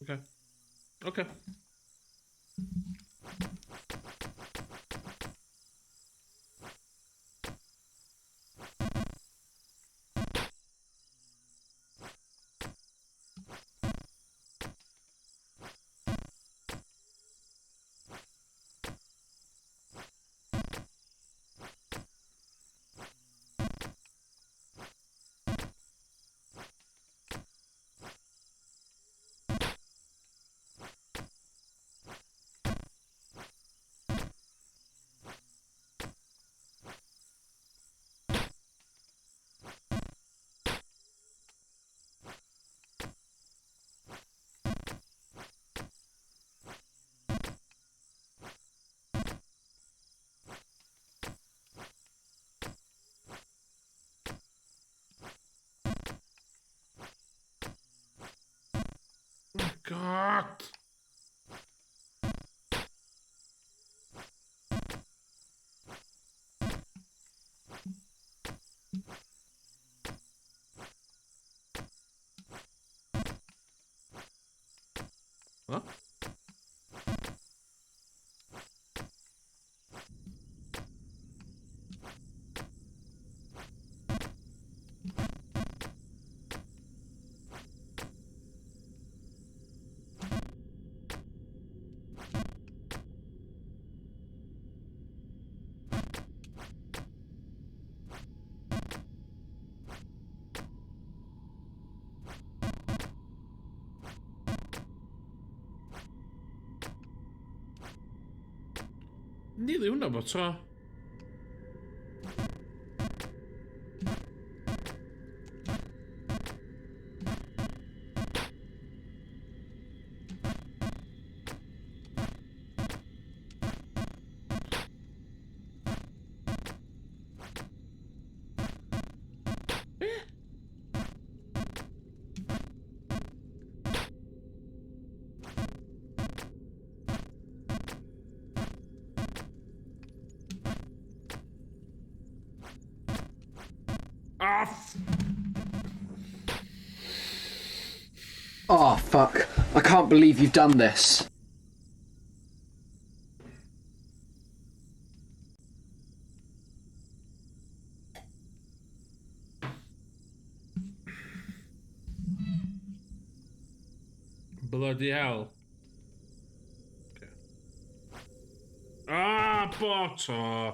Speaker 1: Okay. Okay. Hwna? Nili hwnna bod tro. Off!
Speaker 3: Oh, fuck. I can't believe you've done this.
Speaker 1: Bloody hell. Okay. Ah, butter!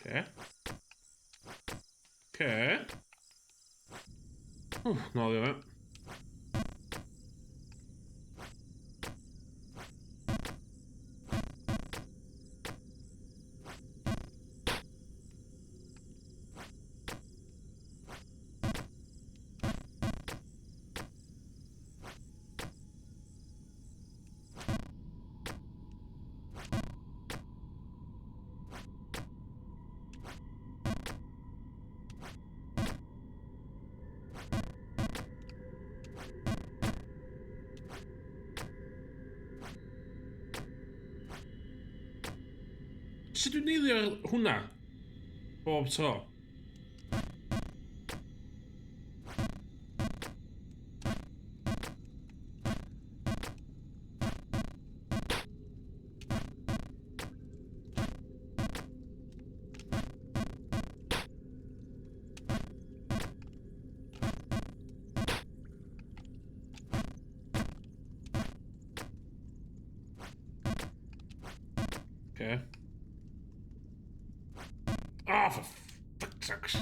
Speaker 1: Okay. Okay. Ww, nôl i fe. Sut dwi'n neilio hwnna? Bob tro. Okay. Oh, for fuck's sakes.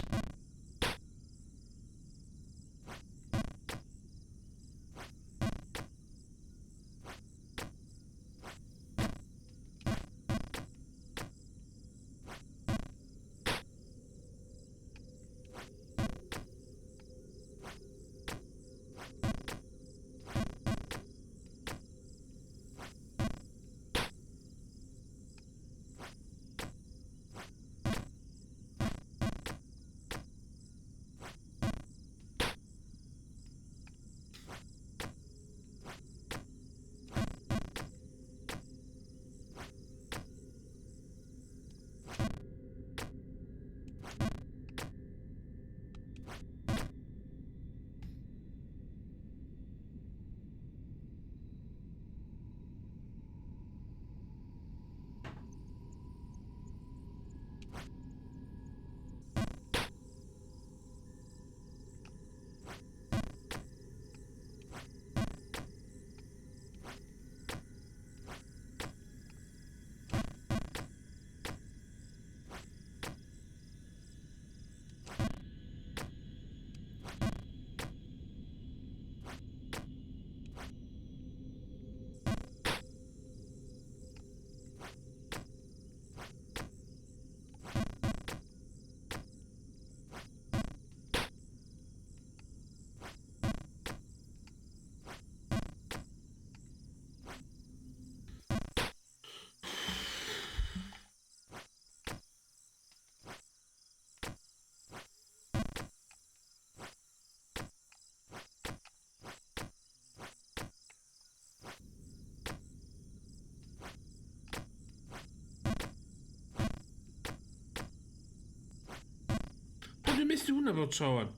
Speaker 1: methu hwnna fel tro wan?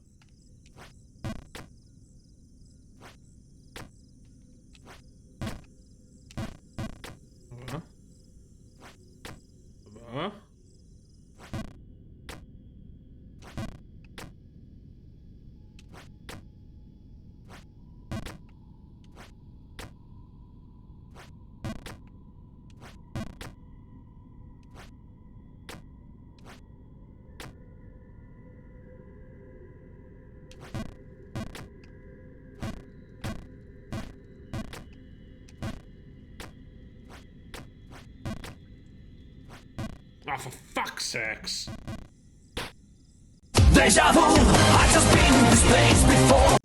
Speaker 1: Yma. Yma. Ah, for fuck's sakes!
Speaker 2: Deja vu, I just been in this place before.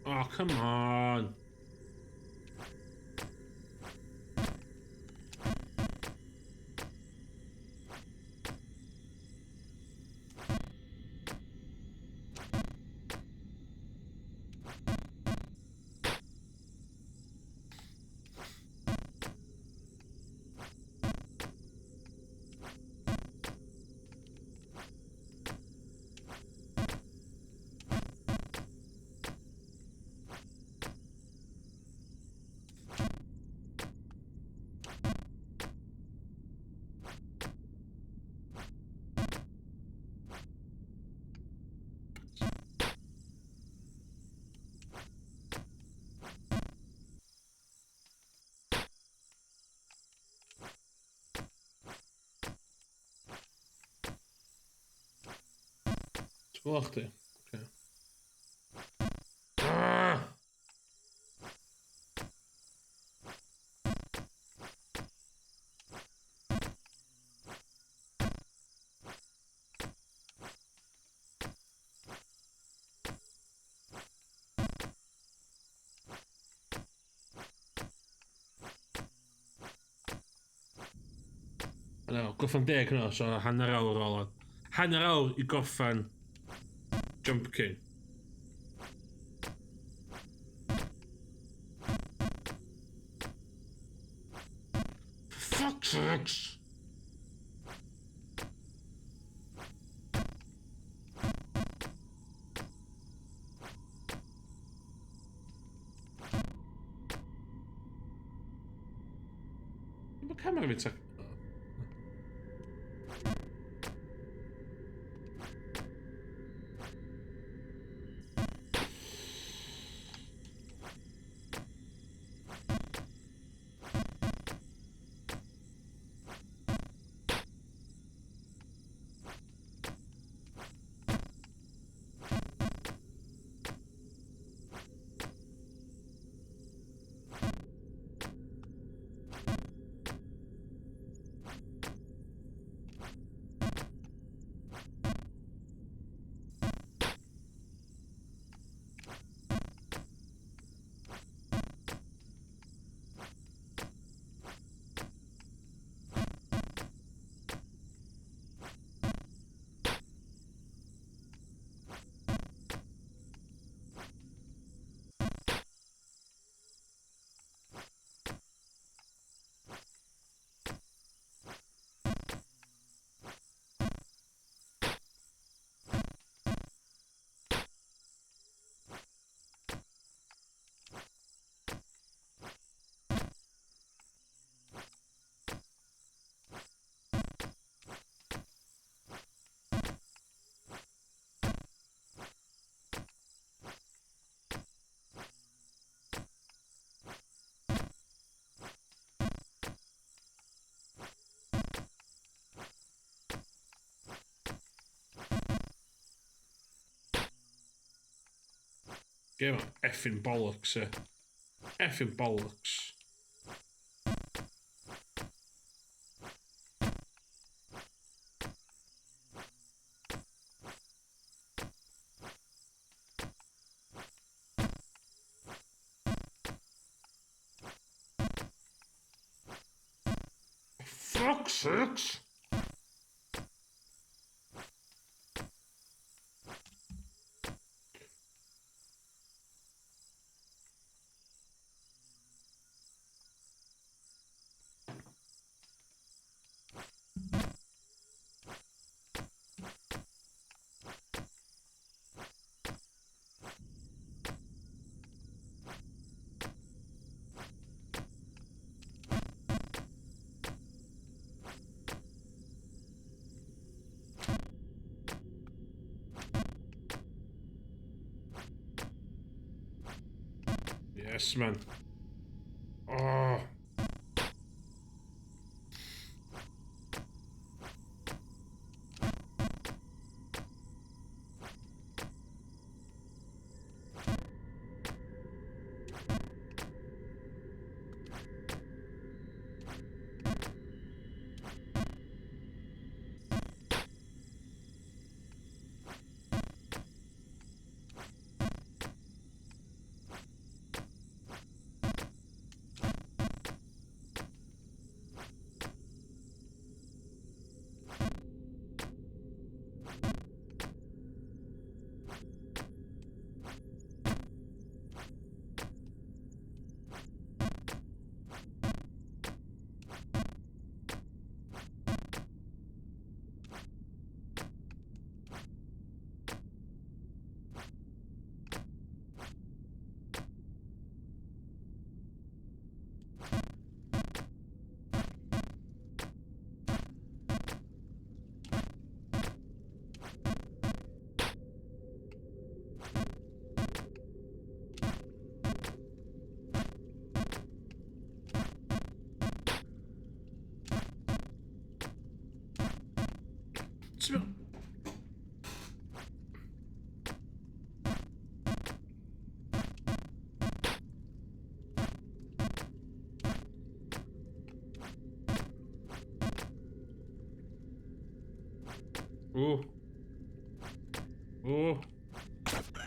Speaker 1: Oh, come on. Ti'n gweld chdi? Oce. Ah! No, gorffan 10 hwnna, so hanner awr ola. Hanner awr i gorffan Jump King. For fuck's sakes! Mae camera fi ta... Game of effing bollocks, e. Effing bollocks. Fuck's sakes! Yes, man. Oh. Ooh. Ooh.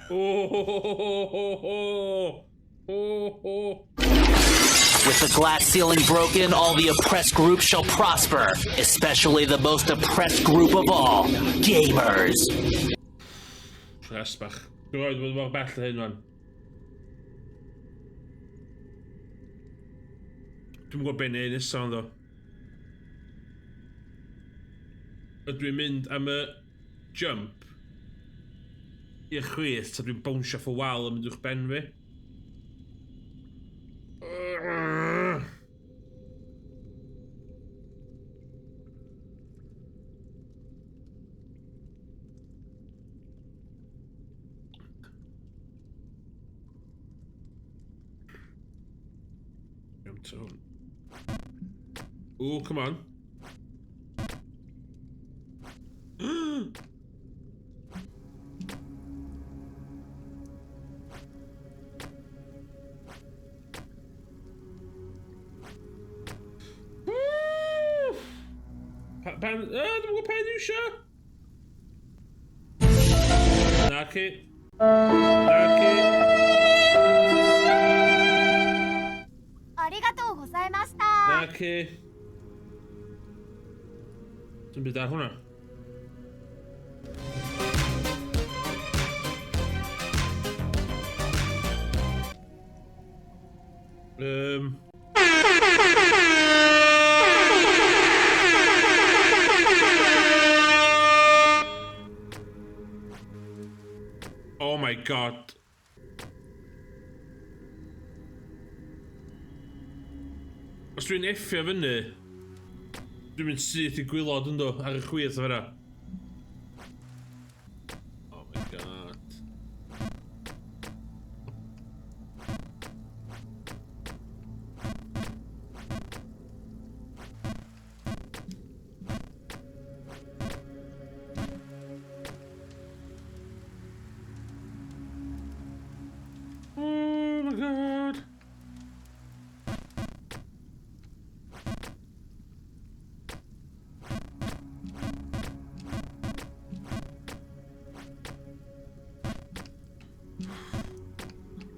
Speaker 1: Oh, oh, oh, oh.
Speaker 2: With the glass ceiling broken, all the oppressed groups shall prosper, especially the most oppressed group of all, gamers.
Speaker 1: Stress bach. Dwi'n rhaid bod mor bell o hyn, man. Dwi'n gwybod beth neud nesaf, ond o. Ydw i'n mynd am y jump i'r chwith, ta dwi'n bownsio off y wal yn mynd uwch ben fi. Ooh, come on. Pan... Dwi'n gwybod pa dwi eisiau. Naci. Naci. Naci. Dim byd ar hwnna. Oh my god. Os dwi'n effio fyny, dwi'n mynd syth i gwaelod ynddo, ar y chwith o fyna. Oh my god. God!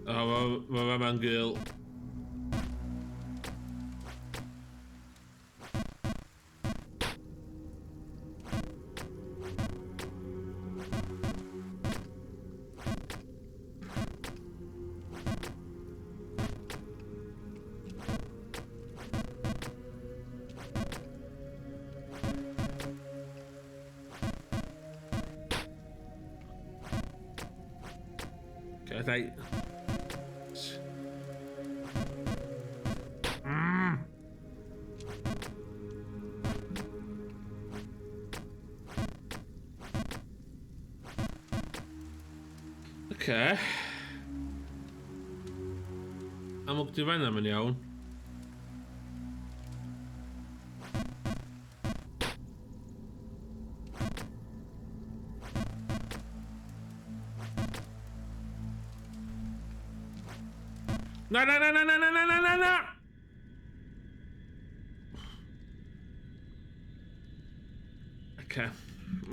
Speaker 1: O, mae ma ma'n gul. Okay, Okay. Amlwg di fan'na, mae'n iawn. Na, na, na, na, na, na, na, na, na, na!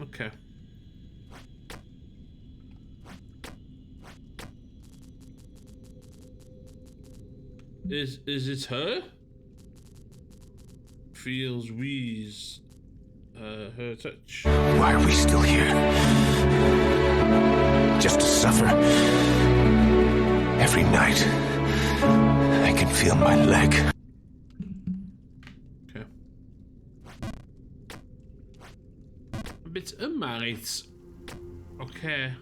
Speaker 1: Okay. Is it her? Feels wheeze. Her touch.
Speaker 5: Why are we still here? Just to suffer. Every night, I can feel my leg.
Speaker 1: Okay. A bit yma, reit. Okay.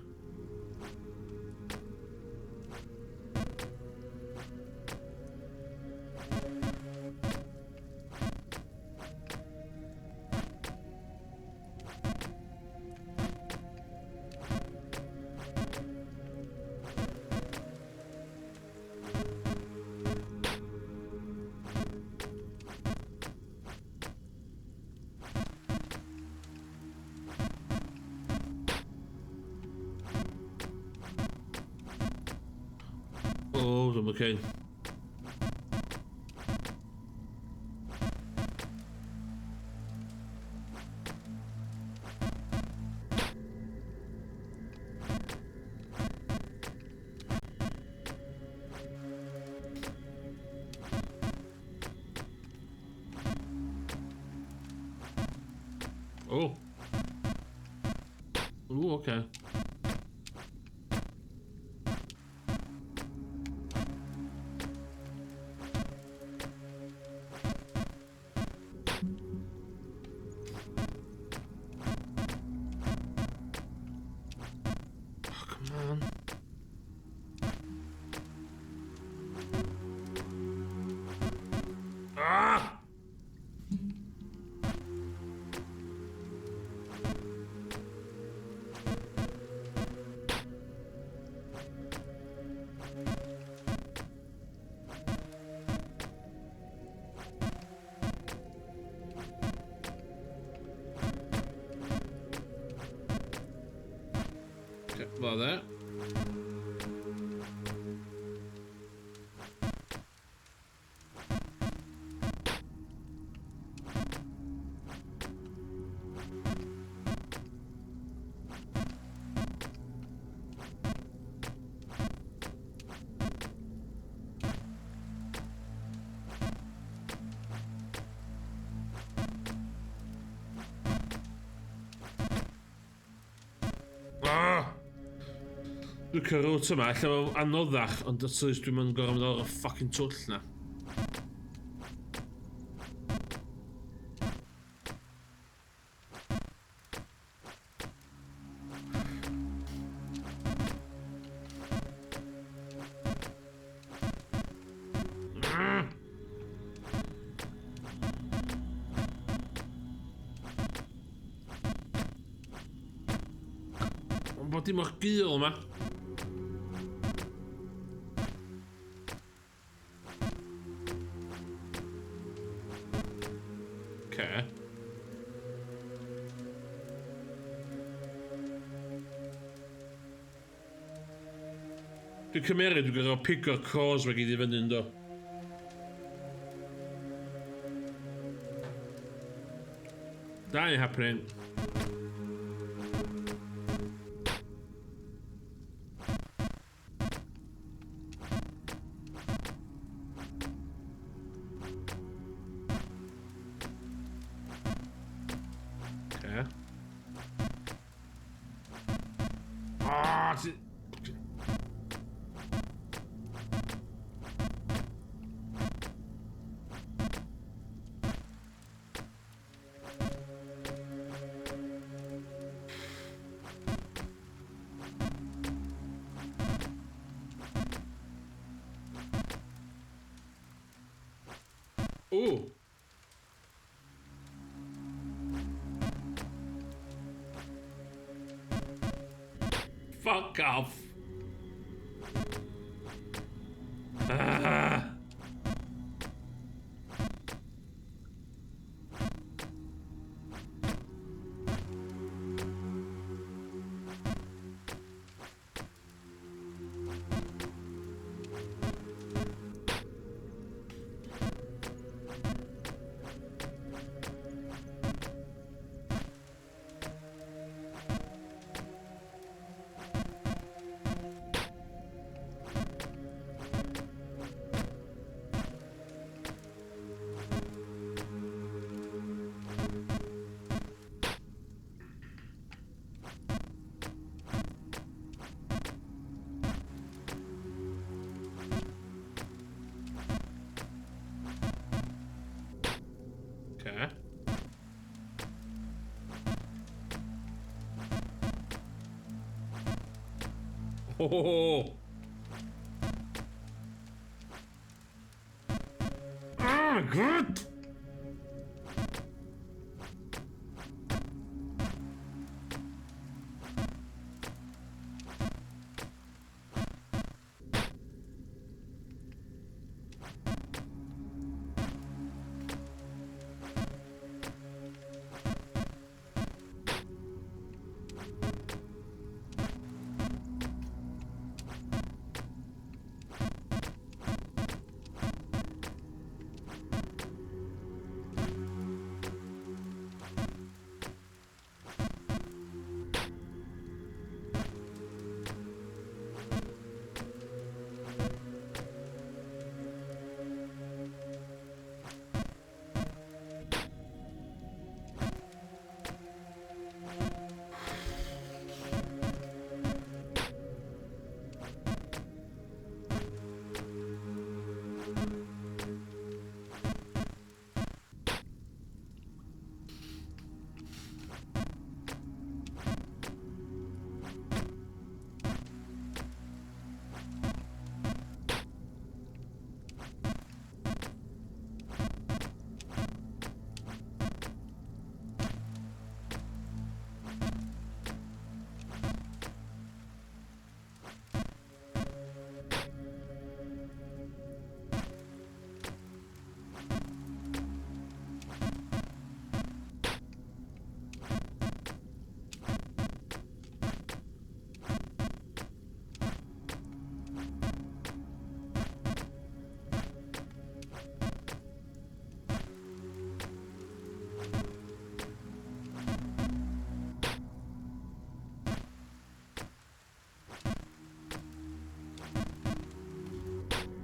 Speaker 1: Oh, dwi'n okay. Oh. Ooh, okay. Oh, come on. Ah! Okay, well there. Ah! Dwi'n cael route yma, lle mae'n anoddach, ond at least dwi'n mynd gorfod mynd o'r fucking twll na. Ond bod dim o'r gul yma. Okay. Dwi'n cymeryd dwi'n gorfod pigo'r crows 'ma gyd i fyny ynddo. That ain't happening. Okay. Ah, ti... Ooh. Fuck off. Ah. Okay. Oh. Ah, good.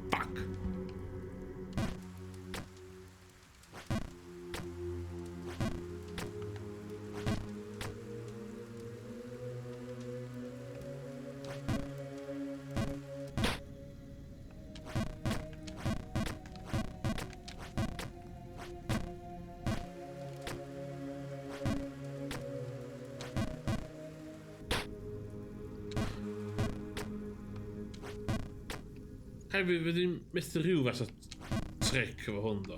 Speaker 1: Fuck. Hefyd, fyddi i'n methu rhyw fath o trick efo hwn, do.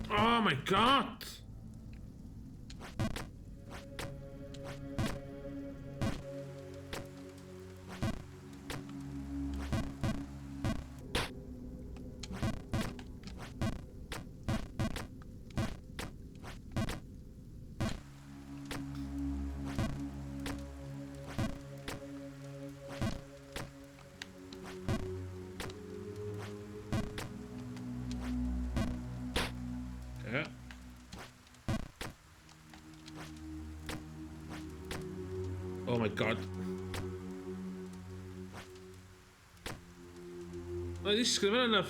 Speaker 1: Oh my god! Oh my God. Mae'n ddisgwyl fan yna.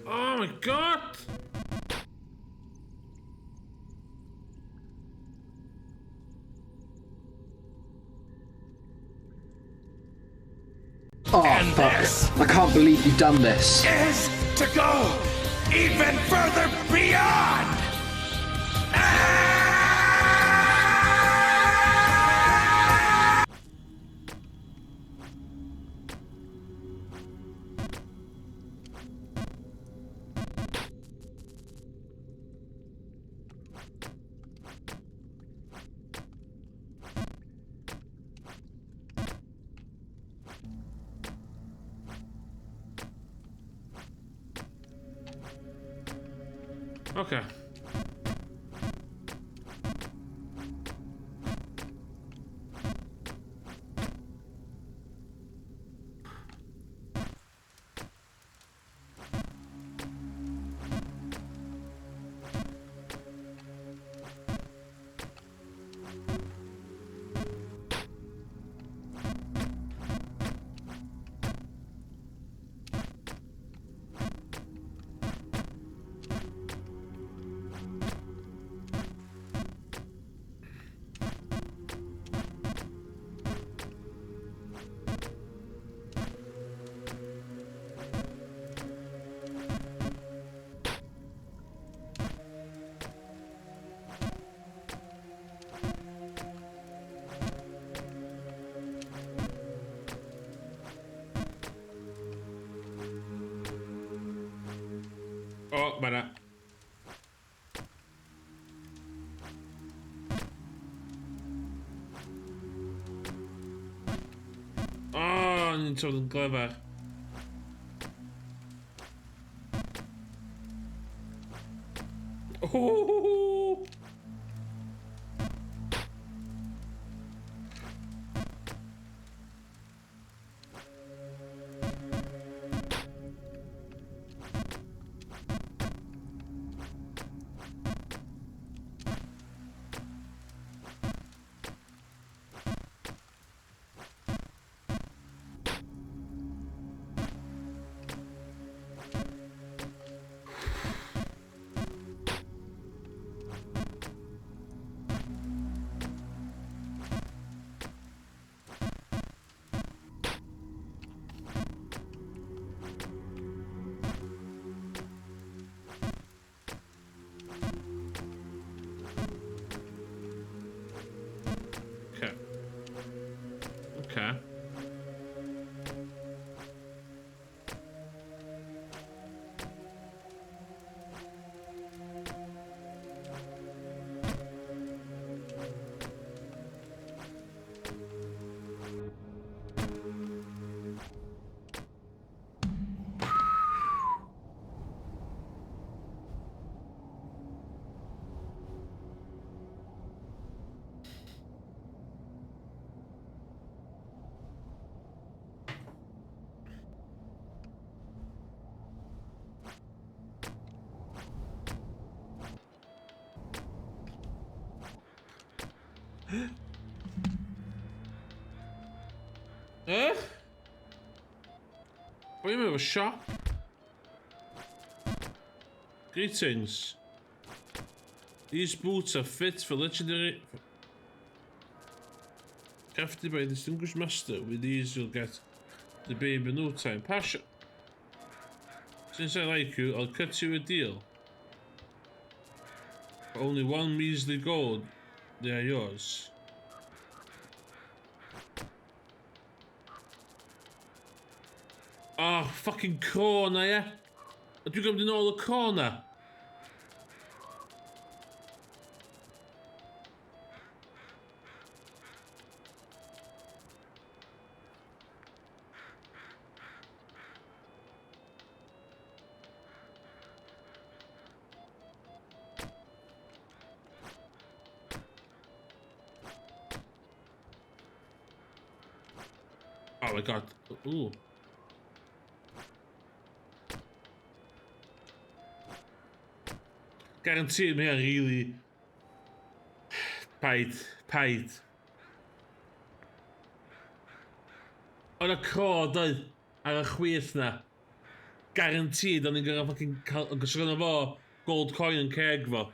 Speaker 1: Oh my God!
Speaker 3: Oh,
Speaker 5: And
Speaker 3: fuck.
Speaker 5: this
Speaker 3: I can't believe you've done this.
Speaker 5: is to go even further beyond!
Speaker 1: Okay. O, mae na. O, ni'n trod yn glyfar. Oh! Okay. Okay. Eh? Pwy efo siop? Greetings. These boots are fit for legendary... Crafted by a distinguished master. With these you'll get the babe in no time. Passion. Since I like you, I'll cut you a deal. For only one measly gold, they are yours. Oh, fucking corner, ie? A dwi'n gwybod yn ôl y corner. Oh my God. Ooh. Guaranteed mae hynna'n really... Paid, paid. Oedd y crod oedd ar y chwith na. Guaranteed o'n i'n gorfod fucking cael... Ond gos fo gold coin yn ceg fo.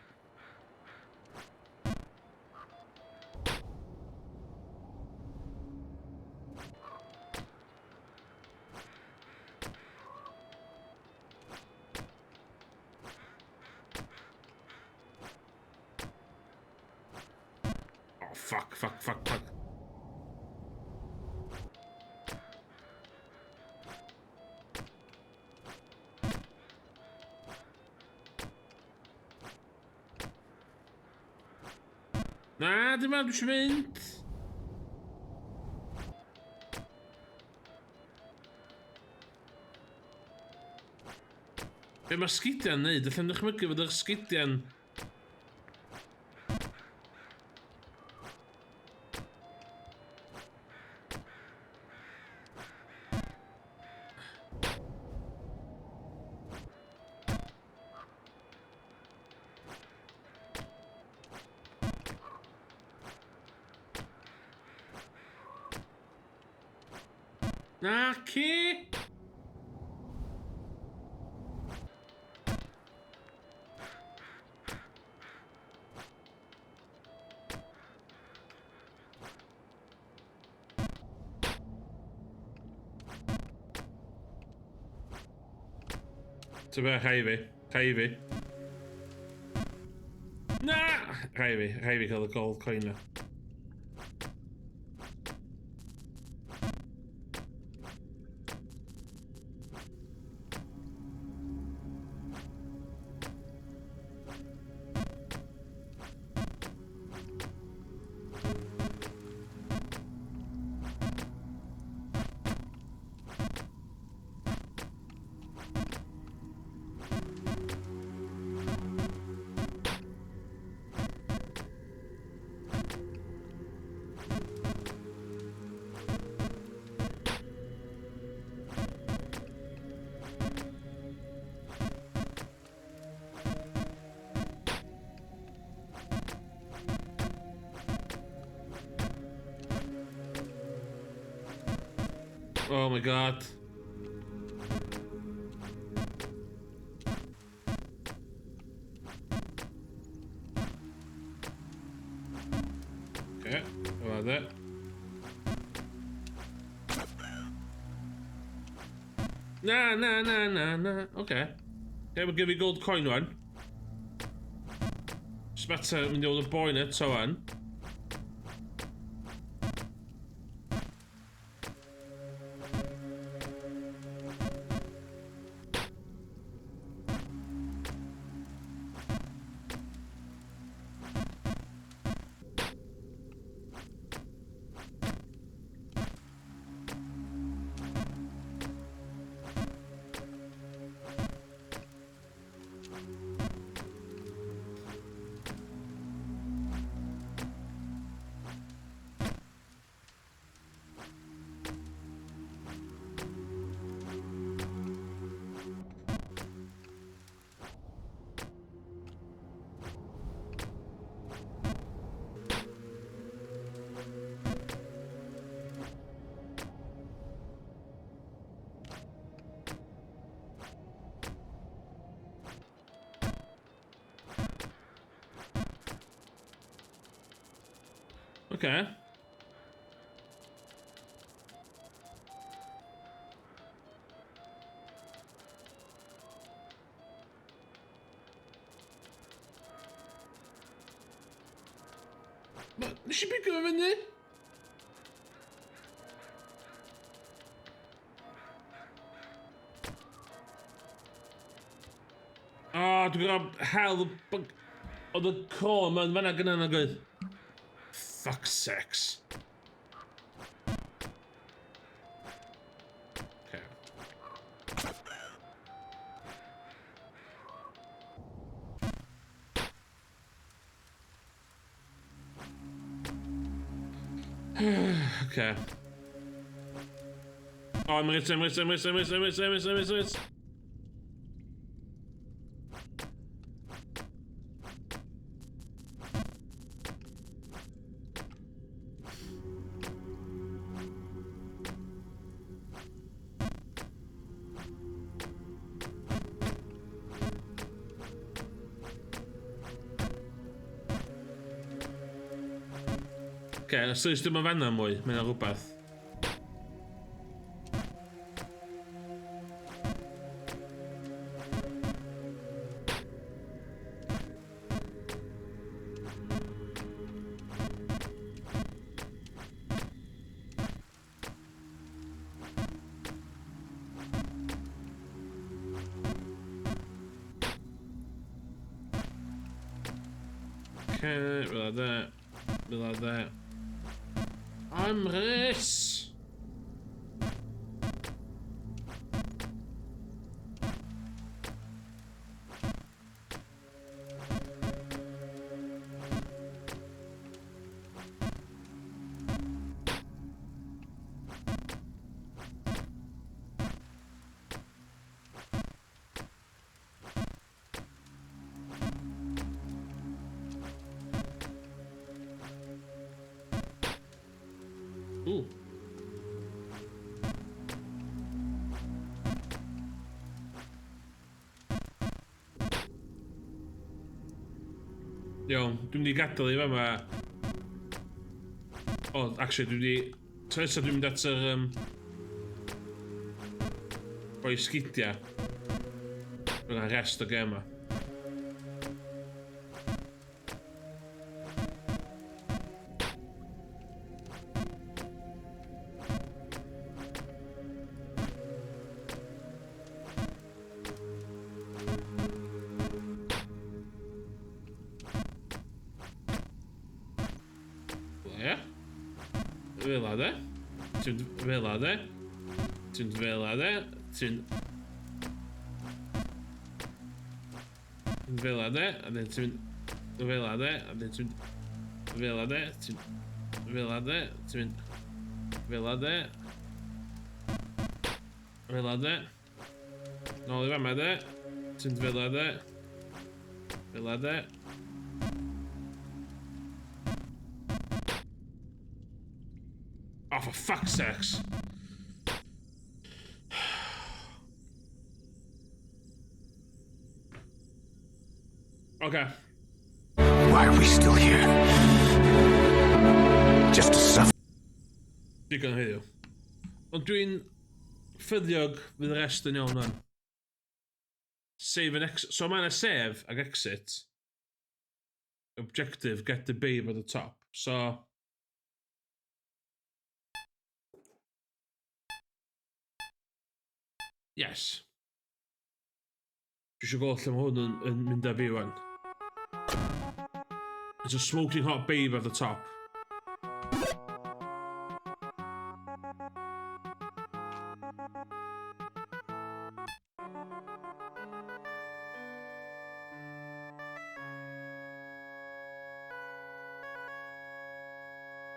Speaker 1: Oh, fuck, fuck, fuck, fuck. Na, dim ond dwi eisiau mynd. Be mae sgidiau'n neud? Alla i'm dychmygu fod yr sgidiau'n... Naci! Ti'n be, rhai fi. Rhai fi. Na! Rhai fi. Rhai fi cael y gold coin na. Oh my god. Okay, about that. Na, na, na, na, na. Okay. Okay, we'll give you gold coin one. Just better mynd i ôl y boi na, to wan. Okay. Ma, nes i bigo fo fyny? O, oh, dwi'n gwybod hell, oedd y cro yma yn fanna gyna nag oedd. Fuck's sakes. Okay. Okay. Oh, I'm rich, I'm rich, I'm rich, I'm rich, I'm rich, I'm rich, I'm rich, I'm rich. Okay, os oes dim o fanna mwy, mae'n rhywbeth. Okay, fel that. Fel that. Emrys! Ooh. Iawn, dwi'n mynd i gadael i fama. O, oh, actually, dwi'n mynd i... Tro nesaf dwi'n mynd at yr... Boi sgidia. Fyna rest o gêm ma. Ie. Fel de. Ti'n fel de. Ti'n fel de. Ti'n fel de. A then ti'n fel de. A then ti'n fel de. Ti'n fel de. Ti'n fel de. Fel de. Nôl i fama de. Ti'n fel de. Fel de. Oh, for fuck's sakes. Okay.
Speaker 5: Why are we still here? Just to suffer.
Speaker 1: Digon heddiw. Ond dwi'n ffyddiog fydd y rest yn iawn man. Save and exit. So mae yna save ag exit. Objective, get the babe at the top. So... Yes. Dwi eisiau gweld lle mae hwn yn mynd â fi wan. It's a smoking hot babe at the top.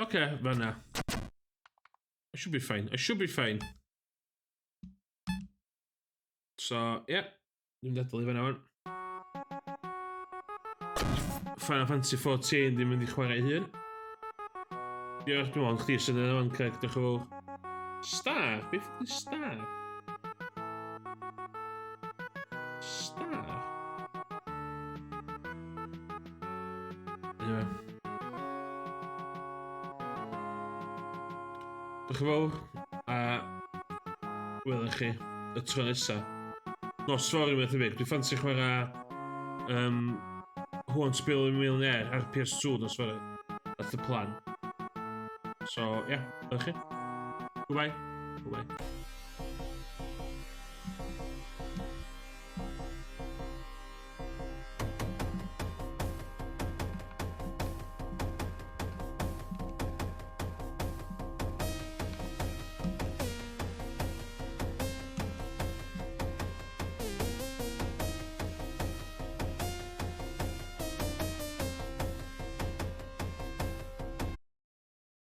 Speaker 1: Okay, fanna. I should be fine. I should be fine. So, yeah. Dwi'n gadael i fanna wan. Final Fantasy 14 ddim mynd i chwarae hun. Diolch, dwi'n meddwl, chdi sy'n yna fan, Craig, diolch yn fawr. Star? Beth ydy Star? Star? Anyway. Diolch yn fawr, a welwn chi y tro nesa. Nos fory mae'n thebyg, dwi'n ffansi chwarae Who Wants to Be a Millionaire ar PS2 nos fory. That's the plan. So, yeah, welwn chi. Goodbye. Goodbye.